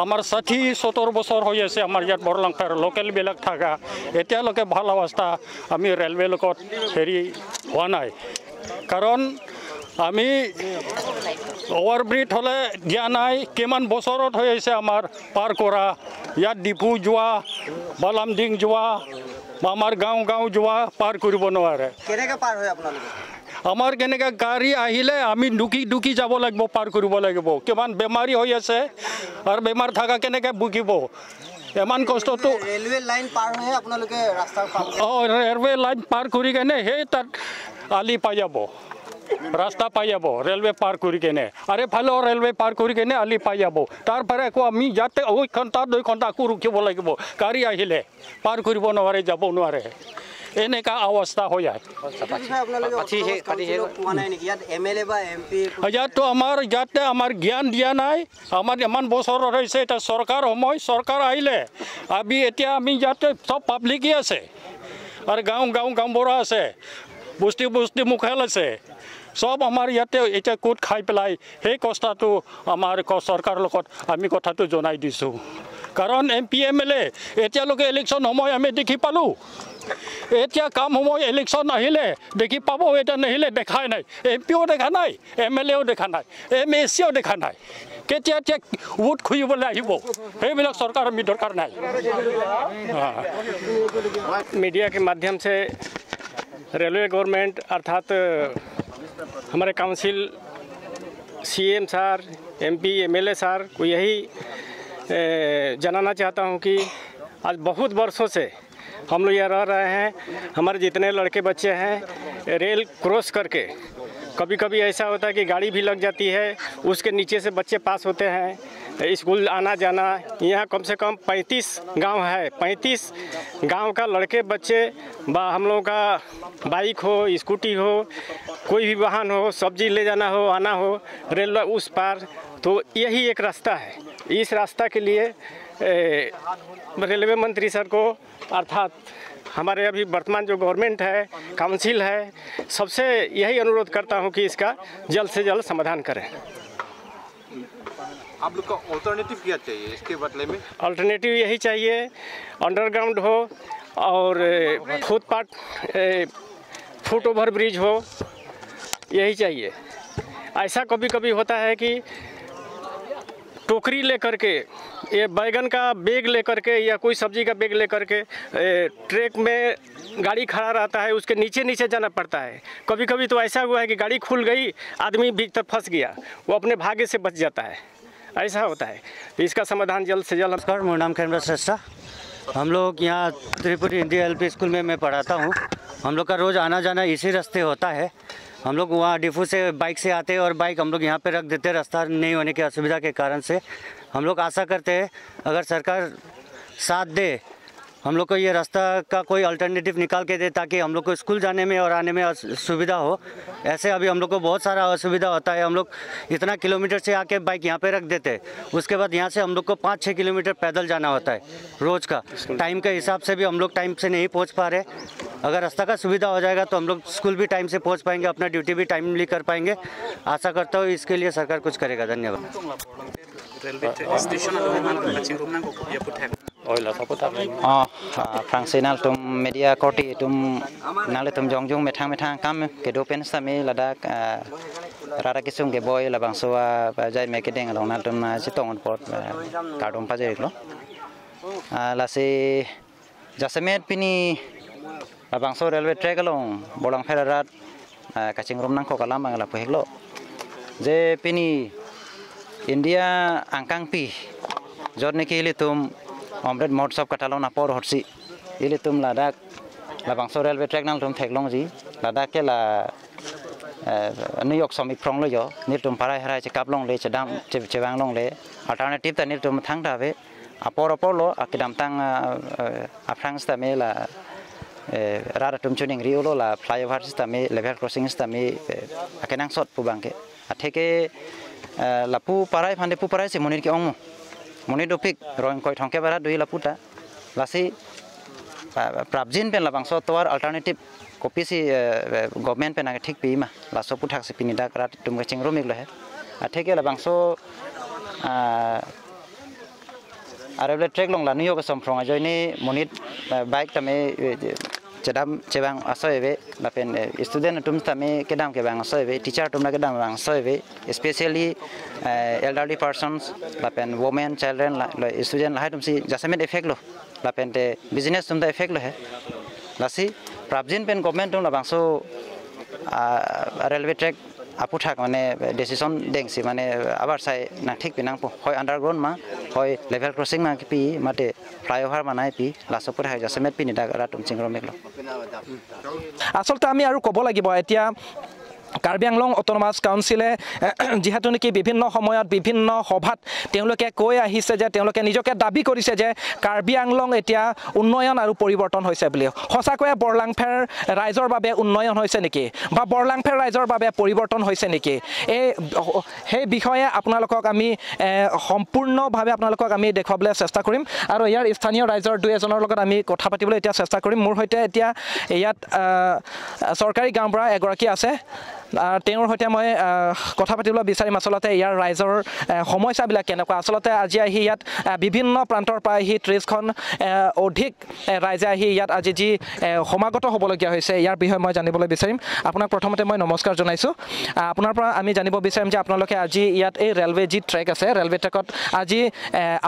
আমাৰ 60-70 বছৰ হৈ আছে আমাৰ ইয়াত বৰলাংফাৰ লোকেলবিলাক থকা এতিয়ালৈকে ভাল অৱস্থা আমি ৰেলৱে লগত হেৰি হোৱা নাই কাৰণ আমি অভাৰব্ৰিজ হ'লে দিয়া নাই কিমান বছৰত হৈ আছে আমাৰ পাৰ কৰা ইয়াত ডিপু যোৱা বালামডিং যোৱা আমাৰ গাঁও গাঁও যোৱা পাৰ কৰিব নোৱাৰে কেনেকৈ পাৰ হয় আপোনালোকে আমাৰ কেনেকৈ গাড়ী আহিলে আমি ডুকি ডুকি যাব লাগিব পাৰ কৰিব লাগিব কিমান বেমাৰী হৈ আছে আৰু বেমাৰ থকা কেনেকৈ ভুগিব ইমান কষ্টটো ৰেলৱে লাইন পাৰ হৈ আপোনালোকে ৰাস্তা অঁ ৰেলৱে লাইন পাৰ কৰি কেনে সেই তাত আলি পাই যাব ৰাস্তা পাই যাব ৰেলৱে পাৰ কৰি কেনে আৰু এফালেও ৰেলৱে পাৰ কৰি কেনে আলি পাই যাব তাৰ পৰা আকৌ আমি ইয়াতে 1 ঘণ্টা 2 ঘণ্টা আকৌ ৰখিব লাগিব গাড়ী আহিলে পাৰ কৰিব নোৱাৰে যাব নোৱাৰে এনেকুৱা অৱস্থা হৈ যায় ইয়াততো আমাৰ ইয়াতে আমাৰ জ্ঞান দিয়া নাই আমাৰ ইমান বছৰ হৈছে এতিয়া চৰকাৰ সময় চৰকাৰ আহিলে আমি এতিয়া আমি ইয়াতে চব পাব্লিকেই আছে আৰু গাঁও গাঁও গাঁওবুঢ়া আছে বস্তি বস্তি মুখাল আছে চব আমাৰ ইয়াতে এতিয়া কোট খাই পেলাই সেই কষ্টাটো আমাৰ চৰকাৰৰ লগত আমি কথাটো জনাই দিছোঁ কাৰণ এমপি এম এল এ এতিয়ালৈকে ইলেকশ্যন সময় আমি দেখি পালোঁ এতিয়া কাম সময় ইলেকশ্যন আহিলে দেখি পাব এতিয়া নাহিলে দেখাই নাই এম পিও দেখা নাই এম এল এও দেখা নাই এম এ চিও দেখা নাই কেতিয়া এতিয়া ভোট খুজিবলৈ আহিব সেইবিলাক চৰকাৰ আমি দৰকাৰ নাই। मीडिया के माध्यम से रेलवे गवर्नमेंट अर्थात हमारे council CM sir, MP, MLA sir को यही जनाना चाहता हूं कि आज बहुत वर्षों से हम लोग यहाँ रह रहे हैं। हमारे जितने लड़के बच्चे हैं रेल क्रॉस करके कभी कभी ऐसा होता है कि गाड़ी भी लग जाती है, उसके नीचे से बच्चे पास होते हैं। स्कूल आना जाना यहाँ कम से कम 35 गांव है, 35 गांव का लड़के बच्चे बा हम लोगों का बाइक हो, स्कूटी हो, कोई भी वाहन हो, सब्जी ले जाना हो, आना हो, रेलवे उस पार, तो यही एक रास्ता है। इस रास्ता के लिए रेलवे मंत्री सर को अर्थात हमारे अभी वर्तमान जो गवर्नमेंट है, काउंसिल है, सबसे यही अनुरोध करता हूं कि इसका जल्द से जल्द समाधान करें। आप लोग का अल्टरनेटिव क्या चाहिए इसके बदले में? अल्टरनेटिव यही चाहिए, अंडरग्राउंड हो और फुटपाथ, फुट ओवर ब्रिज हो, यही चाहिए। ऐसा कभी कभी होता है कि टोकरी लेकर के, ये बैगन का बैग लेकर के या कोई सब्जी का बैग लेकर के ट्रैक में गाड़ी खड़ा रहता है, उसके नीचे नीचे जाना पड़ता है। कभी कभी तो ऐसा हुआ है कि गाड़ी खुल गई, आदमी भीतर फंस गया, वो अपने भाग्य से बच जाता है, ऐसा होता है। तो इसका समाधान जल्द से जल्द। नमस्कार, मेरा नाम खेमराज श्रेष्ठा। हम लोग यहाँ त्रिपुरी हिंदी एलपी स्कूल में मैं पढ़ाता हूँ। हम लोग का रोज़ आना जाना इसी रास्ते होता है। हम लोग वहाँ डिफू से बाइक से आते हैं और बाइक हम लोग यहाँ पे रख देते हैं, रास्ता नहीं होने की असुविधा के कारण से। हम लोग आशा करते हैं अगर सरकार साथ दे, हम लोग को ये रास्ता का कोई अल्टरनेटिव निकाल के दे ताकि हम लोग को स्कूल जाने में और आने में सुविधा हो। ऐसे अभी हम लोग को बहुत सारा असुविधा होता है। हम लोग इतना किलोमीटर से आके बाइक यहाँ पे रख देते हैं, उसके बाद यहाँ से हम लोग को 5-6 किलोमीटर पैदल जाना होता है रोज़ का। टाइम के हिसाब से भी हम लोग टाइम से नहीं पहुँच पा रहे। अगर रास्ता का सुविधा हो जाएगा तो हम लोग स्कूल भी टाइम से पहुँच पाएंगे, अपना ड्यूटी भी टाइमली कर पाएंगे। आशा करता हूँ इसके लिए सरकार कुछ करेगा। धन्यवाद। Frangsinal tum media koti tum nale tum jongjung methang methang kam ke do pen sami ladak rara kisum ke boy la bangso jai me ke deng along naltum chitong pot kardom paje lo lasi jasemet pini la bangso railway track along bolang pherarat kaching rom nang ko kalam ang la poheklo je pini India angkang pi jot neki ilitum omret motsop katalon apor hotsi ilitum ladak la bangso railway track nang tum theklong ji ladak ke la New York somi prong lo yo nil tum parai harai che kaplong le che dam che chewang long le alternative ta nil tum thang ta ve apor apor lo akidam tang afrang sta me la rara tum chuning ri ulo la flyover sta me level crossing sta me akenang sot pu bangke atheke lapu parai phande pu parai se monir ke ongmo monir dopik roing koi thongke bara dui laputa lasi prabjin pen labangso toar alternative copy si government pen age thik pi ma laso pu thak se pini dak rat tum ke chingro mig lo he atheke labangso arable track long la new york som frong ajoini monit bike tame chedam chebang asoebe lapen student tum tame kedam ke bang asoebe teacher tum na kedam bang asoebe especially elderly persons lapen women children la student la tum si jasemet effect lo lapen te business tum da effect lo he lasi prabjin pen government tum la bangso railway track apu thak mane decision dengsi mane abar sai na thik pinang po hoi underground ma hoi level crossing ma pi mate flyover manai pi lasopur hai jasemet pi ni da ratum chingro meklo asolte ami aru kobo লাগিব এতিয়া Karbi Anglong autonomous কাউন্সিলে যিহেতু নেকি বিভিন্ন সময়ত বিভিন্ন সভাত তেওঁলোকে কৈ আহিছে যে তেওঁলোকে নিজকে দাবী কৰিছে যে কাৰ্বি আংলং এতিয়া উন্নয়ন আৰু পৰিৱৰ্তন হৈছে বুলি। সঁচাকৈয়ে বৰলাংফেৰ ৰাইজৰ বাবে উন্নয়ন হৈছে নেকি বা বৰলাংফেৰ ৰাইজৰ বাবে পৰিৱৰ্তন হৈছে নেকি, এই সেই বিষয়ে আপোনালোকক আমি সম্পূৰ্ণভাৱে আপোনালোকক আমি দেখুৱাবলৈ চেষ্টা কৰিম আৰু ইয়াৰ স্থানীয় ৰাইজৰ দুই এজনৰ লগত আমি কথা পাতিবলৈ এতিয়া চেষ্টা কৰিম। মোৰ সৈতে এতিয়া ইয়াত চৰকাৰী গাঁওবুঢ়া এগৰাকী আছে, তেওঁৰ সৈতে মই কথা পাতিবলৈ বিচাৰিম। আচলতে ইয়াৰ ৰাইজৰ সমস্যাবিলাক কেনেকুৱা, আচলতে আজি আহি ইয়াত বিভিন্ন প্ৰান্তৰ পৰা আহি 30খন অধিক ৰাইজে আহি ইয়াত আজি যি সমাগত হ'বলগীয়া হৈছে ইয়াৰ বিষয়ে মই জানিবলৈ বিচাৰিম। আপোনাক প্ৰথমতে মই নমস্কাৰ জনাইছোঁ। আপোনাৰ পৰা আমি জানিব বিচাৰিম যে আপোনালোকে আজি ইয়াত এই ৰেলৱে যি ট্ৰেক আছে, ৰেলৱে ট্ৰেকত আজি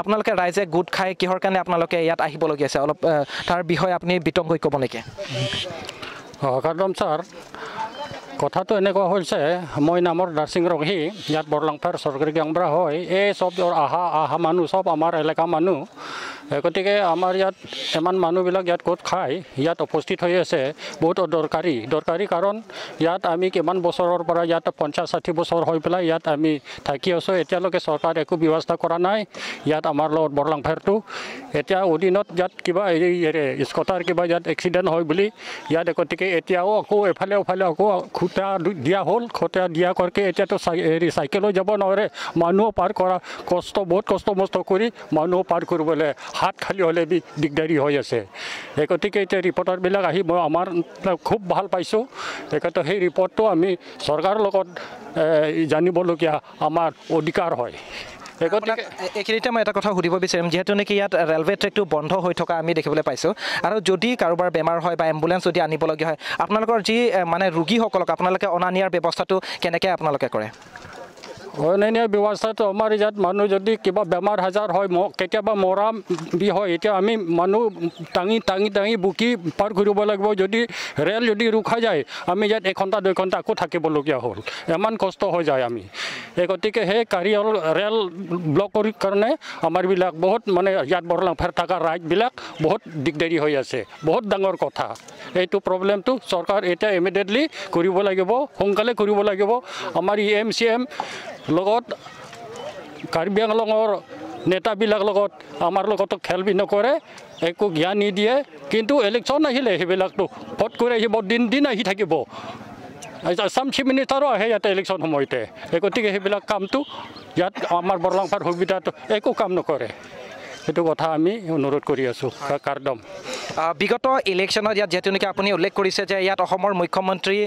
আপোনালোকে ৰাইজে গোট খাই কিহৰ কাৰণে আপোনালোকে ইয়াত আহিবলগীয়া হৈছে, অলপ তাৰ বিষয়ে আপুনি বিতংকৈ ক'ব নেকি? কাৰ্দম ছাৰ, কথাটো এনেকুৱা হৈছে, মই নামৰ দাৰচিং ৰঙী, ইয়াত বৰলাংফেৰ চৰকাৰী গাঁওবুঢ়া হয়। এই চব আহা মানুহ চব আমাৰ এলেকা মানুহ, গতিকে আমাৰ ইয়াত ইমান মানুহবিলাক ইয়াত গোট খাই ইয়াত উপস্থিত হৈ আছে। বহুত দৰকাৰী কাৰণ ইয়াত আমি কিমান বছৰৰ পৰা ইয়াত 50-60 বছৰ হৈ পেলাই ইয়াত আমি থাকি আছোঁ। এতিয়ালৈকে চৰকাৰে একো ব্যৱস্থা কৰা নাই ইয়াত আমাৰ লগত বৰলাংফেৰটো। এতিয়া অদিনত ইয়াত কিবা এই স্কটাৰ কিবা ইয়াত এক্সিডেণ্ট হয় বুলি ইয়াত, গতিকে এতিয়াও আকৌ এফালে ওফালে আকৌ খুঁটা দিয়া হ'ল। খুঁটা দিয়া करके এতিয়াতো হেৰি চাইকেলো যাব নোৱাৰে, মানুহ পাৰ কৰা কষ্ট, বহুত কষ্ট মষ্ট কৰি মানুহ পাৰ কৰিবলৈ হাত খালী হ'লে বি দিগদাৰী হৈ আছে। গতিকে এতিয়া ৰিপৰ্টাৰবিলাক আহি মই আমাৰ খুব ভাল পাইছোঁ। তেখেতৰ সেই ৰিপৰ্টটো আমি চৰকাৰৰ লগত জানিবলগীয়া আমাৰ অধিকাৰ হয়। গতিকে এইখিনিতে মই এটা কথা সুধিব বিচাৰিম, যিহেতু নেকি ইয়াত ৰেলৱে ট্ৰেকটো বন্ধ হৈ থকা আমি দেখিবলৈ পাইছোঁ, আৰু যদি কাৰোবাৰ বেমাৰ হয় বা এম্বুলেঞ্চ যদি আনিবলগীয়া হয়, আপোনালোকৰ যি মানে ৰোগীসকলক আপোনালোকে অনা নিয়াৰ ব্যৱস্থাটো কেনেকৈ আপোনালোকে কৰে? অনা নিয়াৰ ব্যৱস্থাটো আমাৰ ইয়াত মানুহ যদি কিবা বেমাৰ আজাৰ হয়, কেতিয়াবা মৰা বি হয়, এতিয়া আমি মানুহ টাঙি টাঙি টাঙি বুকি পাৰ কৰিব লাগিব। যদি ৰেল যদি ৰোখা যায়, আমি ইয়াত 1 ঘণ্টা 2 ঘণ্টা আকৌ থাকিবলগীয়া হ'ল, ইমান কষ্ট হৈ যায় আমি। গতিকে সেই গাড়ী ৰেল ব্লক কৰি কাৰণে আমাৰবিলাক বহুত মানে ইয়াত বৰলাংফেৰ থকা ৰাইজবিলাক বহুত দিগদাৰী হৈ আছে। বহুত ডাঙৰ কথা এইটো প্ৰব্লেমটো চৰকাৰ এতিয়া ইমিডিয়েটলি কৰিব লাগিব, সোনকালে কৰিব লাগিব। আমাৰ ই এম চি এম লগত কাৰ্বি আংলঙৰ নেতাবিলাক লগত আমাৰ লগতো খেল বি নকৰে, একো জ্ঞান নিদিয়ে। কিন্তু ইলেকশ্যন আহিলে সেইবিলাকতো ফট কৰি আহিব, দিন দিন আহি থাকিব। আছাম চিফ মিনিষ্টাৰো আহে ইয়াতে ইলেকশ্যন সময়তে। গতিকে সেইবিলাক কামটো ইয়াত আমাৰ বৰলাংফাৰ সুবিধাটো একো কাম নকৰে। সেইটো কথা আমি অনুৰোধ কৰি আছোঁ কাৰ্দম। বিগত ইলেকশ্যনত ইয়াত যিহেতু নেকি আপুনি উল্লেখ কৰিছে যে ইয়াত অসমৰ মুখ্যমন্ত্ৰী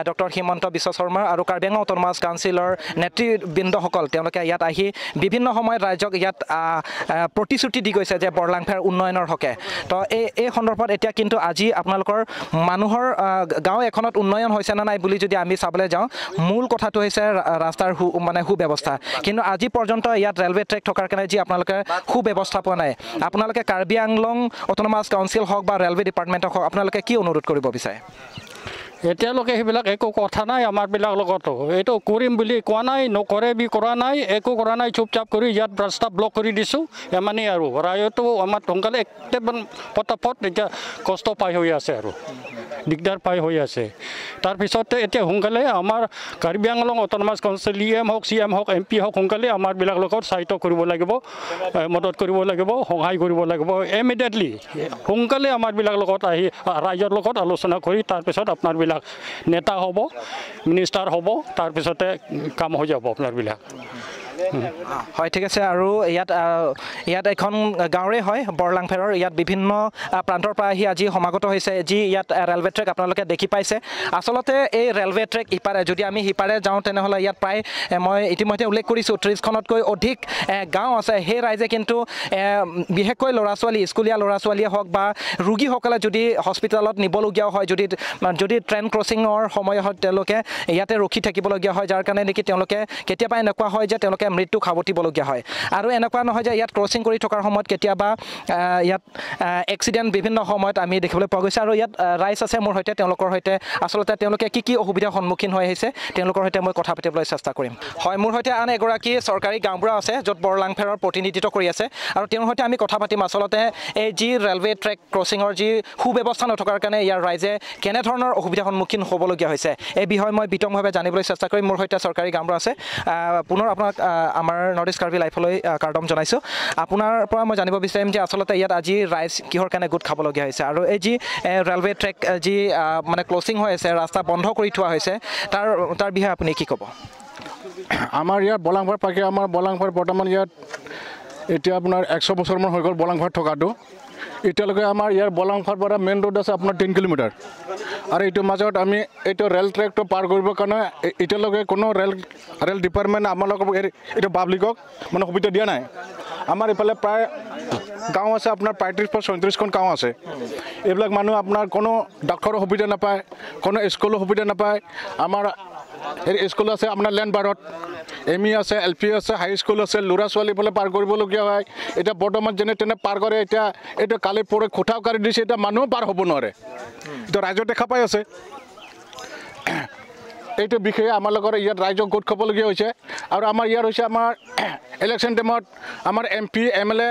ডক্টৰ হিমন্ত বিশ্ব শৰ্মা আৰু কাৰ্বি আংলং অট'নমাছ কাউন্সিলৰ নেতৃবৃন্দসকল তেওঁলোকে ইয়াত আহি বিভিন্ন সময়ত ৰাইজক ইয়াত প্ৰতিশ্ৰুতি দি গৈছে যে বৰলাংফেৰ উন্নয়নৰ হকে। তো এই সন্দৰ্ভত এতিয়া কিন্তু আজি আপোনালোকৰ মানুহৰ গাঁও এখনত উন্নয়ন হৈছে নে নাই বুলি যদি আমি চাবলৈ যাওঁ, মূল কথাটো হৈছে ৰাস্তাৰ মানে সুব্যৱস্থা। কিন্তু আজি পৰ্যন্ত ইয়াত ৰেলৱে ট্ৰেক থকাৰ কাৰণে যি আপোনালোকে সুব্যৱস্থা পোৱা নাই, আপোনালোকে কাৰ্বি আংলং অট'নমাছ কাউন্সিল হওক বা ৰেলৱে ডিপাৰ্টমেণ্টক হওক, আপোনালোকে কি অনুৰোধ কৰিব বিচাৰে? এতিয়ালৈকে সেইবিলাক একো কথা নাই আমাৰবিলাক লগতো, এইটো কৰিম বুলি কোৱা নাই, নকৰে বি কৰা নাই, একো কৰা নাই, চুপচাপ কৰি ইয়াত ৰাস্তা ব্লক কৰি দিছোঁ ইমানেই। আৰু ৰায়তো আমাৰ সোনকালে একদম পটাপট এতিয়া কষ্ট পাই হৈ আছে আৰু দিগদাৰ পাই হৈ আছে। তাৰপিছতে এতিয়া সোনকালে আমাৰ Karbi Anglong autonomous council E M হওক, চি এম হওক, এম পি হওক, সোনকালে আমাৰবিলাক লগত সাহিত্য কৰিব লাগিব, মদত কৰিব লাগিব, সহায় কৰিব লাগিব ইমিডিয়েটলি। সোনকালে আমাৰবিলাক লগত আহি ৰাইজৰ লগত আলোচনা কৰি তাৰপিছত আপোনাৰবিলাক নেতা হ'ব, মিনিষ্টাৰ হ'ব, তাৰপিছতে কাম হৈ যাব আপোনাৰবিলাক। হয়, ঠিক আছে। আৰু ইয়াত এখন গাঁৱৰে হয় বৰলাংফেৰৰ, ইয়াত বিভিন্ন প্ৰান্তৰ পৰা আহি আজি সমাগত হৈছে। যি ইয়াত ৰেলৱে ট্ৰেক আপোনালোকে দেখি পাইছে, আচলতে এই ৰেলৱে ট্ৰেক ইপাৰে যদি আমি সিপাৰে যাওঁ তেনেহ'লে ইয়াত প্ৰায় মই ইতিমধ্যে উল্লেখ কৰিছোঁ 30খনতকৈ অধিক গাঁও আছে। সেই ৰাইজে কিন্তু বিশেষকৈ ল'ৰা ছোৱালী, স্কুলীয়া ল'ৰা ছোৱালীয়ে হওক বা ৰোগীসকলে যদি হস্পিটেলত নিবলগীয়াও হয়, যদি ট্ৰেইন ক্ৰছিঙৰ সময় হয় তেওঁলোকে ইয়াতে ৰখি থাকিবলগীয়া হয়, যাৰ কাৰণে নেকি তেওঁলোকে কেতিয়াবা এনেকুৱা হয় যে তেওঁলোকে মৃত্যু সাৱটিবলগীয়া হয়। আৰু এনেকুৱা নহয় যে ইয়াত ক্ৰছিং কৰি থকাৰ সময়ত কেতিয়াবা ইয়াত এক্সিডেণ্ট বিভিন্ন সময়ত আমি দেখিবলৈ পোৱা গৈছে। আৰু ইয়াত ৰাইজ আছে মোৰ সৈতে, তেওঁলোকৰ সৈতে আচলতে তেওঁলোকে কি কি অসুবিধাৰ সন্মুখীন হৈ আহিছে তেওঁলোকৰ সৈতে মই কথা পাতিবলৈ চেষ্টা কৰিম। হয়, মোৰ সৈতে আন এগৰাকী চৰকাৰী গাঁওবুঢ়া আছে য'ত বৰলাংফেৰৰ প্ৰতিনিধিত্ব কৰি আছে আৰু তেওঁৰ সৈতে আমি কথা পাতিম আচলতে এই যি ৰেলৱে ট্ৰেক ক্ৰছিঙৰ যি সুব্যৱস্থা নথকাৰ কাৰণে ইয়াৰ ৰাইজে কেনেধৰণৰ অসুবিধাৰ সন্মুখীন হ'বলগীয়া হৈছে এই বিষয়ে মই বিতংভাৱে জানিবলৈ চেষ্টা কৰিম। মোৰ সৈতে চৰকাৰী গাঁওবুঢ়া আছে। পুনৰ আপোনাক আমাৰ নৰ্থ ইষ্ট কাৰ্বি লাইফলৈ কাৰ্ডম জনাইছোঁ। আপোনাৰ পৰা মই জানিব বিচাৰিম যে আচলতে ইয়াত আজি ৰাইজ কিহৰ কাৰণে গোট খাবলগীয়া হৈছে আৰু এই যি ৰেলৱে ট্ৰেক যি মানে ক্ৰছিং হৈ আছে, ৰাস্তা বন্ধ কৰি থোৱা হৈছে, তাৰ বিষয়ে আপুনি কি ক'ব? আমাৰ ইয়াত বলাংফাৰ পাকে আমাৰ বলাংফাৰ বৰ্তমান ইয়াত এতিয়া আপোনাৰ 100 বছৰমান হৈ গ'ল বলাংফাৰ থকাটো। এতিয়ালৈকে আমাৰ ইয়াৰ বলাংফাৰ পৰা মেইন ৰোড আছে আপোনাৰ 3 কিলোমিটাৰ আৰু এইটোৰ মাজত আমি এইটো ৰেল ট্ৰেকটো পাৰ কৰিবৰ কাৰণে এতিয়ালৈকে কোনো ৰেল ডিপাৰ্টমেণ্ট আমালোকক এইটো পাব্লিকক মানে সুবিধা দিয়া নাই। আমাৰ এইফালে প্ৰায় গাঁও আছে আপোনাৰ 35 পৰা 36খন গাঁও আছে। এইবিলাক মানুহ আপোনাৰ কোনো ডাক্তৰৰ সুবিধা নাপায়, কোনো স্কুলৰ সুবিধা নাপায়। আমাৰ স্কুল আছে আপোনাৰ লেণ্ডবাৰত, এম ই আছে, এল পি আছে, হাই স্কুল আছে, ল'ৰা ছোৱালী ফালে পাৰ কৰিবলগীয়া হয়। এতিয়া বৰ্তমান যেনে তেনে পাৰ কৰে, এতিয়া এইটো কালি পৰে খুঁটাও কাটি দিছে, এতিয়া মানুহো পাৰ হ'ব নোৱাৰে। এতিয়া ৰাইজৰ দেখা পাই আছে। এইটো বিষয়ে আমাৰ লগত ইয়াত ৰাইজক গোট খাবলগীয়া হৈছে। আৰু আমাৰ ইয়াত হৈছে আমাৰ ইলেকশ্যন টাইমত আমাৰ M P, M L A,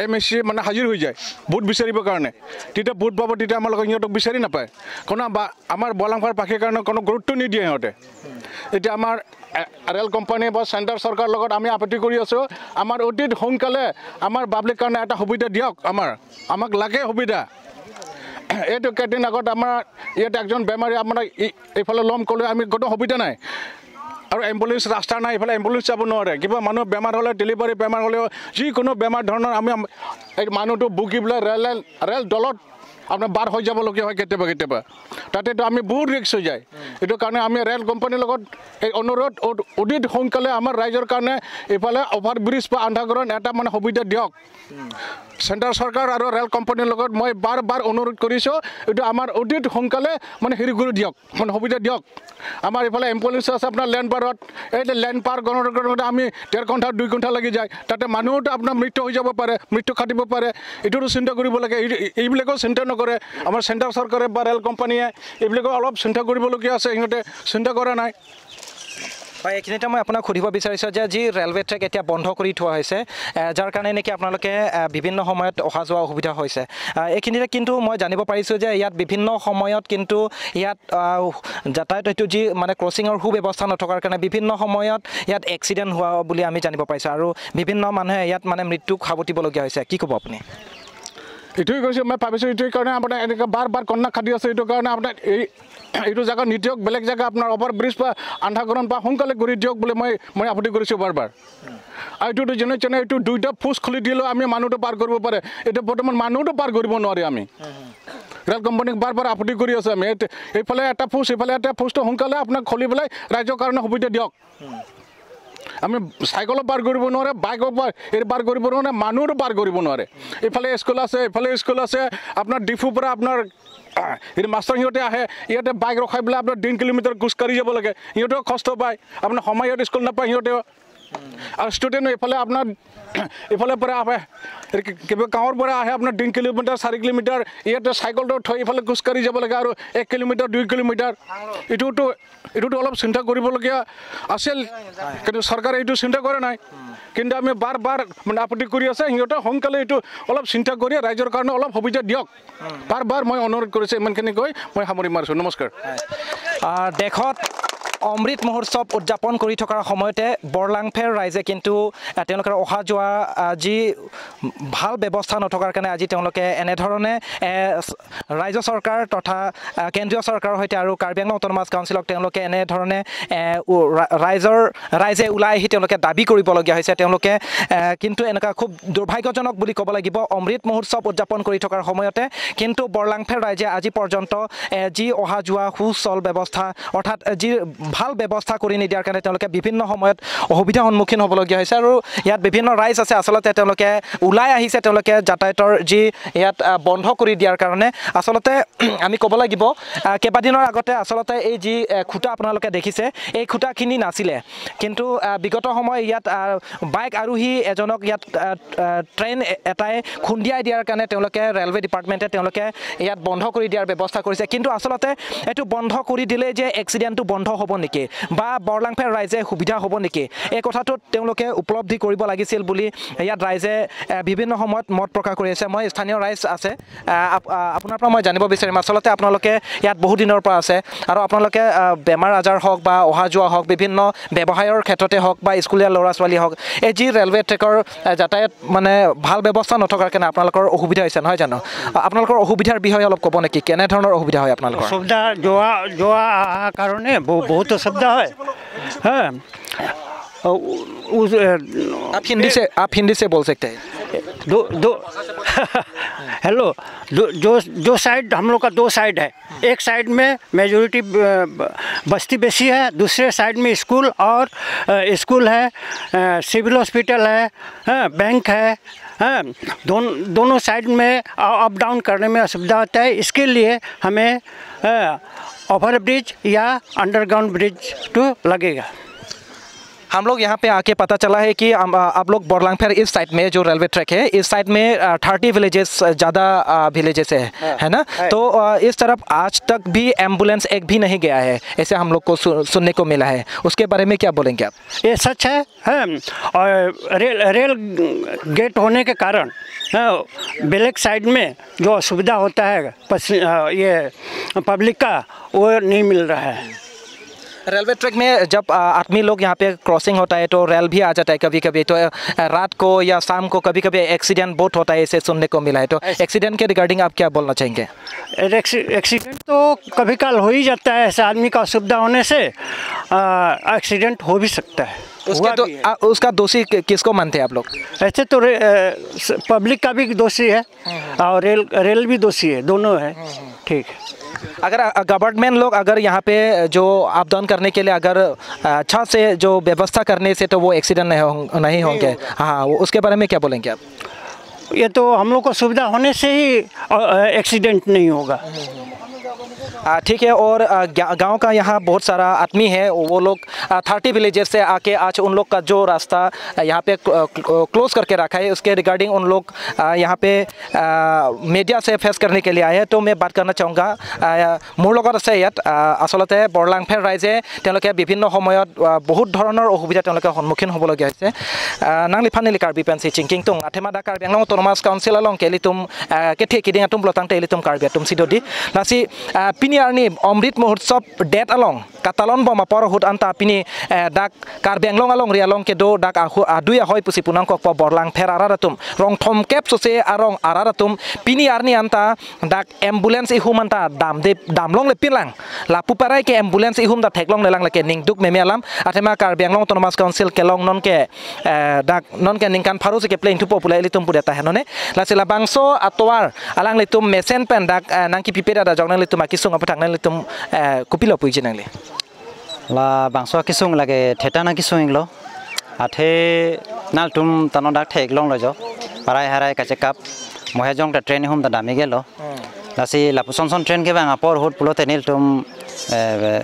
M S C মানে হাজিৰ হৈ যায় ভোট বিচাৰিবৰ কাৰণে। তেতিয়া ভোট পাব, তেতিয়া আমাৰ লগত সিহঁতক বিচাৰি নাপায়। কোনো বা আমাৰ বলাংফাৰ পাখিৰ কাৰণে কোনো গুৰুত্ব নিদিয়ে সিহঁতে। এতিয়া আমাৰ ৰেল কোম্পানী বা চেণ্ট্ৰেল চৰকাৰৰ লগত আমি আপত্তি কৰি আছোঁ, আমাৰ অতি সোনকালে আমাৰ পাব্লিক কাৰণে এটা সুবিধা দিয়ক, আমাক লাগে সুবিধা। এইটো কেইদিন আগত আমাৰ ইয়াত একজন বেমাৰী আমাৰ এইফালে ল'ম ক'লে আমি কোনো সুবিধা নাই আৰু এম্বুলেঞ্চ ৰাস্তা নাই, এইফালে এম্বুলেঞ্চ যাব নোৱাৰে। কিবা মানুহ বেমাৰ হ'লে, ডেলিভাৰী বেমাৰ হ'লেও যিকোনো বেমাৰ ধৰণৰ আমি এই মানুহটো বুকি পেলাই ৰেল দলত আপোনাৰ পাৰ হৈ যাবলগীয়া হয় কেতিয়াবা কেতিয়াবা। তাতেতো আমি বহুত ৰিস্ক হৈ যায়। এইটো কাৰণে আমি ৰেল কোম্পানীৰ লগত এই অনুৰোধ, অতি সোনকালে আমাৰ ৰাইজৰ কাৰণে এইফালে অভাৰ ব্ৰিজ বা আণ্ডাৰগ্ৰাউণ্ড এটা মানে সুবিধা দিয়ক। চেণ্ট্ৰেল চৰকাৰ আৰু ৰেল কোম্পানীৰ লগত মই বাৰ বাৰ অনুৰোধ কৰিছোঁ, এইটো আমাৰ অতি সোনকালে মানে হেৰি কৰি দিয়ক, মানে সুবিধা দিয়ক। আমাৰ এইফালে এম্বুলেঞ্চ আছে আপোনাৰ লেণ্ডবাৰত, এই লেণ্ড পাৰ কৰোঁতে আমি 1.5 ঘণ্টা 2 ঘণ্টা লাগি যায়, তাতে মানুহতো আপোনাৰ মৃত্যু হৈ যাব পাৰে, মৃত্যু খাটিব পাৰে। এইটোতো চিন্তা কৰিব লাগে, এইবিলাকো চিন্তা নকৰে আমাৰ চেণ্ট্ৰেল চৰকাৰে বা ৰেল কোম্পানীয়ে, এইবিলাকো অলপ চিন্তা কৰিবলগীয়া আছে, সিহঁতে চিন্তা কৰা নাই। হয়, এইখিনিতে মই আপোনাক সুধিব বিচাৰিছোঁ যে যি ৰেলৱে ট্ৰেক এতিয়া বন্ধ কৰি থোৱা হৈছে, যাৰ কাৰণে নেকি আপোনালোকে বিভিন্ন সময়ত অহা যোৱা অসুবিধা হৈছে, এইখিনিতে কিন্তু মই জানিব পাৰিছোঁ যে ইয়াত বিভিন্ন সময়ত কিন্তু ইয়াত যাতায়াত এইটো যি মানে ক্ৰছিঙৰ সুব্যৱস্থা নথকাৰ কাৰণে বিভিন্ন সময়ত ইয়াত এক্সিডেণ্ট হোৱা বুলি আমি জানিব পাৰিছোঁ আৰু বিভিন্ন মানুহে ইয়াত মানে মৃত্যুক সাৱটিবলগীয়া হৈছে। কি ক'ব আপুনি? এইটোৱে কৈছোঁ মই ভাবিছোঁ এইটোৰ কাৰণে আপোনাৰ এনেকৈ বাৰ বাৰ কন্যা খাদি আছে এইটো কাৰণে আপোনাৰ এইটো জেগা নিদিয়ক বেলেগ জেগা আপোনাৰ অভাৰ ব্ৰিজ বা আন্ধাকৰণ বা সোনকালে কৰি দিয়ক বুলি মই আপত্তি কৰিছোঁ বাৰ বাৰ আৰু এইটোতো যেনে তেনে এইটো দুইটা ফুচ খুলি দিলেও আমি মানুহটো পাৰ কৰিব পাৰে এতিয়া বৰ্তমান মানুহটো পাৰ কৰিব নোৱাৰি আমি ৰেল কোম্পানীক বাৰ বাৰ আপত্তি কৰি আছোঁ আমি এইফালে এটা ফুচ এইফালে এটা ফুচটো সোনকালে আপোনাক খুলি পেলাই ৰাইজৰ কাৰণে সুবিধা দিয়ক আমি চাইকেলো পাৰ কৰিব নোৱাৰে বাইকো পাৰ কৰিব নোৱাৰে মানুহো পাৰ কৰিব নোৱাৰে এইফালে স্কুল আছে এইফালে স্কুল আছে আপোনাৰ ডিফুৰ পৰা আপোনাৰ এই মাষ্টৰ সিহঁতে আহে ইয়াতে বাইক ৰখাই পেলাই আপোনাৰ 3 কিলোমিটাৰ খোজকাঢ়ি যাব লাগে সিহঁতেও কষ্ট পায় আপোনাৰ সময়ত স্কুল নাপায় সিহঁতেও আৰু ষ্টুডেণ্ট এইফালে আপোনাৰ এইফালে পৰা আহে কিবা গাঁৱৰ পৰা আহে আপোনাৰ 3 কিলোমিটাৰ 4 কিলোমিটাৰ ইয়াতে চাইকেলটো থৈ এইফালে খোজকাঢ়ি যাব লাগে আৰু 1 কিলোমিটাৰ 2 কিলোমিটাৰ এইটোতো অলপ চিন্তা কৰিবলগীয়া আছিল কিন্তু চৰকাৰে এইটো চিন্তা কৰা নাই কিন্তু আমি বাৰ বাৰ মানে আপত্তি কৰি আছে সিহঁতে সোনকালে এইটো অলপ চিন্তা কৰি ৰাইজৰ কাৰণে অলপ সুবিধা দিয়ক বাৰ বাৰ মই অনুৰোধ কৰিছোঁ ইমানখিনি কৈ মই সামৰি মাৰিছোঁ নমস্কাৰ দেশত অমৃত মহোৎসৱ উদযাপন কৰি থকাৰ সময়তে বৰলাংফেৰ ৰাইজে কিন্তু তেওঁলোকৰ অহা যোৱা যি ভাল ব্যৱস্থা নথকাৰ কাৰণে আজি তেওঁলোকে এনেধৰণে ৰাজ্য চৰকাৰ তথা কেন্দ্ৰীয় চৰকাৰৰ সৈতে আৰু কাৰ্বি আংলং অট'নমাছ কাউন্সিলক তেওঁলোকে এনেধৰণে ৰাইজে ওলাই আহি তেওঁলোকে দাবী কৰিবলগীয়া হৈছে তেওঁলোকে কিন্তু এনেকুৱা খুব দুৰ্ভাগ্যজনক বুলি ক'ব লাগিব অমৃত মহোৎসৱ উদযাপন কৰি থকাৰ সময়তে কিন্তু বৰলাংফেৰ ৰাইজে আজি পৰ্যন্ত যি অহা যোৱা সুচল ব্যৱস্থা অৰ্থাৎ যি ভাল ব্যৱস্থা কৰি নিদিয়াৰ কাৰণে তেওঁলোকে বিভিন্ন সময়ত অসুবিধাৰ সন্মুখীন হ'বলগীয়া হৈছে আৰু ইয়াত বিভিন্ন ৰাইজ আছে আচলতে তেওঁলোকে ওলাই আহিছে তেওঁলোকে যাতায়াতৰ যি ইয়াত বন্ধ কৰি দিয়াৰ কাৰণে আচলতে আমি ক'ব লাগিব কেইবাদিনৰ আগতে আচলতে এই যি খুঁটা আপোনালোকে দেখিছে এই খুঁটাখিনি নাছিলে কিন্তু বিগত সময় ইয়াত বাইক আৰোহী এজনক ইয়াত ট্ৰেইন এটাই খুন্দিয়াই দিয়াৰ কাৰণে তেওঁলোকে ৰেলৱে ডিপাৰ্টমেণ্টে তেওঁলোকে ইয়াত বন্ধ কৰি দিয়াৰ ব্যৱস্থা কৰিছে কিন্তু আচলতে এইটো বন্ধ কৰি দিলে যে এক্সিডেণ্টটো বন্ধ হ'ব নেকি বা বৰলাংফেৰ ৰাইজে সুবিধা হ'ব নেকি এই কথাটোত তেওঁলোকে উপলব্ধি কৰিব লাগিছিল বুলি ইয়াত ৰাইজে বিভিন্ন সময়ত মত প্ৰকাশ কৰি আছে মই স্থানীয় ৰাইজ আছে আপোনাৰ পৰা মই জানিব বিচাৰিম আচলতে আপোনালোকে ইয়াত বহু দিনৰ পৰা আছে আৰু আপোনালোকে বেমাৰ আজাৰ হওক বা অহা যোৱা হওক বিভিন্ন ব্যৱসায়ৰ ক্ষেত্ৰতে হওক বা স্কুলীয়া ল'ৰা ছোৱালী হওক এই যি ৰেলৱে ট্ৰেকৰ যাতায়াত মানে ভাল ব্যৱস্থা নথকাৰ কাৰণে আপোনালোকৰ অসুবিধা হৈছে নহয় জানো আপোনালোকৰ অসুবিধাৰ বিষয়ে অলপ ক'ব নেকি কেনেধৰণৰ অসুবিধা হয় আপোনালোকৰ অসুবিধা যোৱা অহাৰ কাৰণে बहुत असुविधा है। हाँ, आप हिंदी से बोल सकते हैं। दो दो हेलो, जो जो साइड हम लोग का दो साइड है, एक साइड में मेजोरिटी बस्ती बेसी है, दूसरे साइड में स्कूल और स्कूल है, सिविल हॉस्पिटल है, हाँ, बैंक है, हाँ, दोनों साइड में अप डाउन करने में असुविधा होता है। इसके लिए हमें ओवर ब्रिज या अंडरग्राउंड ब्रिज तो लगेगा। हम लोग यहाँ पे आके पता चला है कि आप लोग बोरलांगफेर इस साइड में जो रेलवे ट्रैक है इस साइड में 30 विलेजेस ज़्यादा विलेजेस है ना, तो इस तरफ आज तक भी एम्बुलेंस एक भी नहीं गया है, ऐसे हम लोग को सुनने को मिला है। उसके बारे में क्या बोलेंगे आप? ये सच है, और रेल गेट होने के कारण बेलेग साइड में जो असुविधा होता है ये पब्लिक का, वो नहीं मिल रहा है। रेलवे ट्रैक में जब आदमी लोग यहाँ पे क्रॉसिंग होता है तो रेल भी आ जाता है कभी कभी, तो रात को या शाम को कभी कभी एक्सीडेंट बहुत होता है, ऐसे सुनने को मिला है। तो एक्सीडेंट के रिगार्डिंग आप क्या बोलना चाहेंगे? एक्सीडेंट तो कभी काल हो ही जाता है, ऐसे आदमी का असुविधा होने से एक्सीडेंट हो भी सकता है। उसका दोषी किसको मानते हैं आप लोग? ऐसे तो पब्लिक का भी दोषी है और रेल भी दोषी है, दोनों है। ठीक है, अगर गवर्नमेंट लोग अगर यहाँ पे जो अप डाउन करने के लिए अगर अच्छा से जो व्यवस्था करने से तो वो एक्सीडेंट नहीं होंगे। हाँ, उसके बारे में क्या बोलेंगे आप? ये तो हम लोग को सुविधा होने से ही एक्सीडेंट नहीं होगा। ठीक है, और गांव का यहाँ बहुत सारा आदमी है, वो लोग 30 विलेजेस से आके आज उन लोग का जो रास्ता यहाँ पे क्लोज करके रखा है उसके रिगार्डिंग उन लोग यहाँ पे मीडिया से फेस करने के लिए आए हैं। तो मैं बात करना चाहूँगा মোৰ লগত আছে ইয়াত আচলতে বৰলাংফেৰ ৰাইজে তেওঁলোকে বিভিন্ন সময়ত বহুত ধৰণৰ অসুবিধা তেওঁলোকে সন্মুখীন হ'বলগীয়া হৈছে। নাংলি ফানিলি কাৰ্বি পেঞ্চি চিংকিং তুং আথেমা দা Karbi Anglong autonomous council along কেলি তুম কেথে কিডিং আতুম ব্লতাং তেলি তুম কাৰ্বি আতুম সিদদি নাচি পিনি pini arni Amrit Mahotsav det along katalon bom apor hut anta pini dak Karbi Anglong along rialong ke do dak adui ahoi pusi punang kok po borlang pheraratum rong thom kep sose arong araratum pini arni anta dak ambulance ihum anta dam de damlong le pinlang lapu parai ke ambulance ihum da theklong lelang lake ningduk meme alam athema Karbi Anglong Autonomous Council kelong non ke dak non ke ningkan pharu se ke plane thu popula elitum pudeta henone lasila bangso atwar alang litum mesen pen dak nangki pipeda da jong nang litum akisung apthang nang litum kupilo puiji nang le la bangso kisung lage theta na kisung inglo athe nal tum tano dak thek long lo jo parai harai kache kap mohe jong ta train hum ta dami gelo lasi lapuson son train ke bang apor hut pulo tenil tum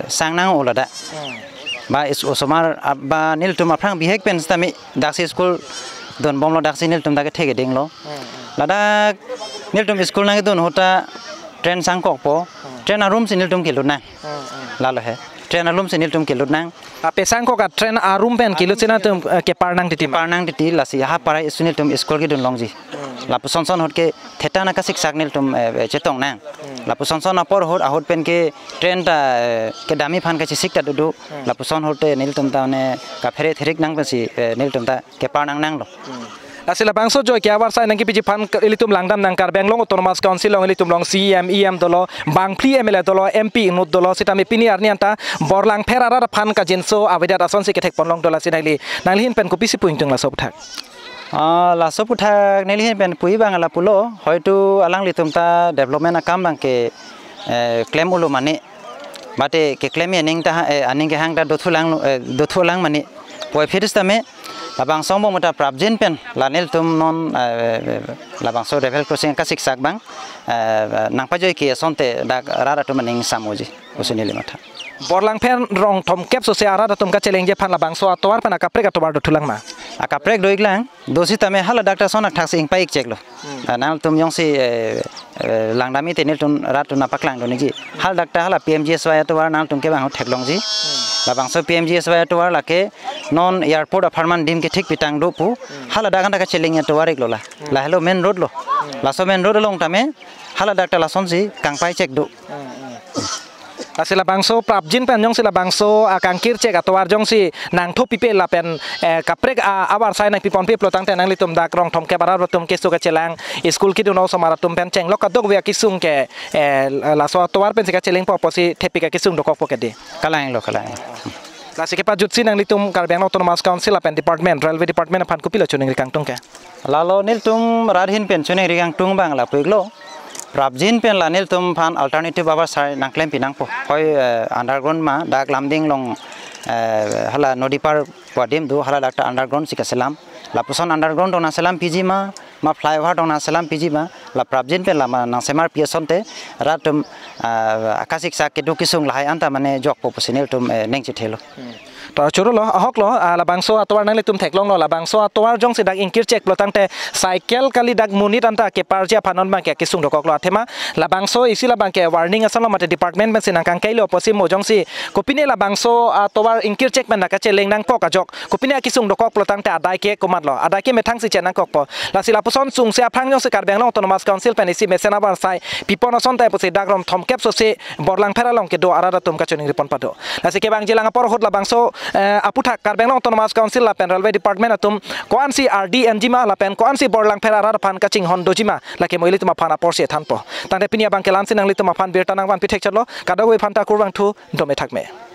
sang nang ola da ba is osomar ba nil tum aphrang bihek pen stami daksi school don bomlo daksi nil tum dake theke ding lo ladak nil tum school nang don hota train sang kok po train arum sinil tum kilut nang lalo he train arum sinil tum kilut nang pesang kok train arum pen kilut sina tum ke parnang titi parnang titi lasi ha parai sunil tum school ki don longji lapu sonson hot ke theta na ka siksak nil tum chetong nang lapu sonson apor hot ahot pen ke train ta ke dami phan ka sik ta dudu lapu son hote nil tum ta ne ka phere therik nang pasi nil tum ta ke parnang nang lo asila bangso joy ke awar sai nangki piji phan elitum langdam nang Karbi Anglong Autonomous Council long elitum long CM EM dolo bangpli MLA dolo MP nut dolo sitami pini arni anta borlang pherara phan ka jinso awedat ason si kethek ponlong dola sinagli nanglihin pen kopisi puingtung la sob thak la sob thak nelihin pen pui bang la pulo hoitu alang litum ta development akam bang ke claim ulo mane bate ke claim aning ta aning ke hang ta dothulang mane poi phiristame labang song bong mata prabjin pen lanel tum non labang so level crossing ka siksak bang nang pajoi ki sonte dak rara tum ning samoji usinili mata borlang pen rong thom kep so se ara tum ka challenge phan labang so atwar pan akaprek atwar dothulang ma akaprek doiglang dosi tame hala doctor sonak thak sing paik cheklo nal tum yong si langdami tenil tum ratu na paklang doniji hal doctor hala PMGSY atwar nal tum ke bang theklong ji labang so PMGSY atwar lake non airport apartment dim ke thik pitang do pu hala dagan ka challenge atwar ek lola la hello main road lo la so main road long tame hala doctor lason ji kangpai chek do sila bangso prabjin pen jong sila bangso kangkir cek atau warjong si nang thu pipe la pen kaprek awar sai nang pipon piplo tang tenang litum dak rong thom ke barar tum ke su ke chelang school ki duno somara tum pen cheng lok kadok we kisung ke la so atwar pen sika cheleng po posi thepi ka kisung dokok po ke de kalang lo kalang la sike pa jutsi nang litum Karbi Anglong Autonomous Council la pen department railway department phan kupilo chuning rikang tung ke lalo nil tum radhin pen chuning rikang tung bang la puiglo prabjin pen lanil tum phan alternative abar sai nangklem pinang po hoi underground ma dak lamding long hala nodi par padim du hala dakta underground sikaselam lapuson underground dona selam piji ma ma flyover dona selam piji ma la prabjin pen lama nangsemar pieson te ratum akasik sak ke dukisung lahai anta mane jok po posinil tum nengchi thelo to churu lo ahok lo la bangso atwar nang litum theklong lo la bangso atwar jong si dak ingkir check lo tangte cycle kali dak munit anta ke parjia phanon bang ke kisung dokok lo athema la bangso isi la bang ke warning asal mate department ben sinang kang kailo posi mo jong si kopine la bangso atwar ingkir check men ka cheleng nang kok ajok kopine kisung dokok lo tangte adai ke komat lo adai ke methang si chenang kok po la sila puson sung se aphang jong si Karbi Anglong Autonomous Council pen isi mesena bar sai pipon ason tai posi dak rom thom kep so se borlang pheralong ke do arada tum ka choning ripon pado la si ke bang jelang apor hot la bangso aputhak Karbi Anglong Autonomous Council la pen railway department atum koan si RDNG ma la pen koan si borlang phera phan kaching hon dojima la ke moili tuma phan apor se thanpo tangte pinia bang ke lansin nang li tuma phan bir tanang wan pithek chalo kadawe phan ta kurwang thu dome thakme.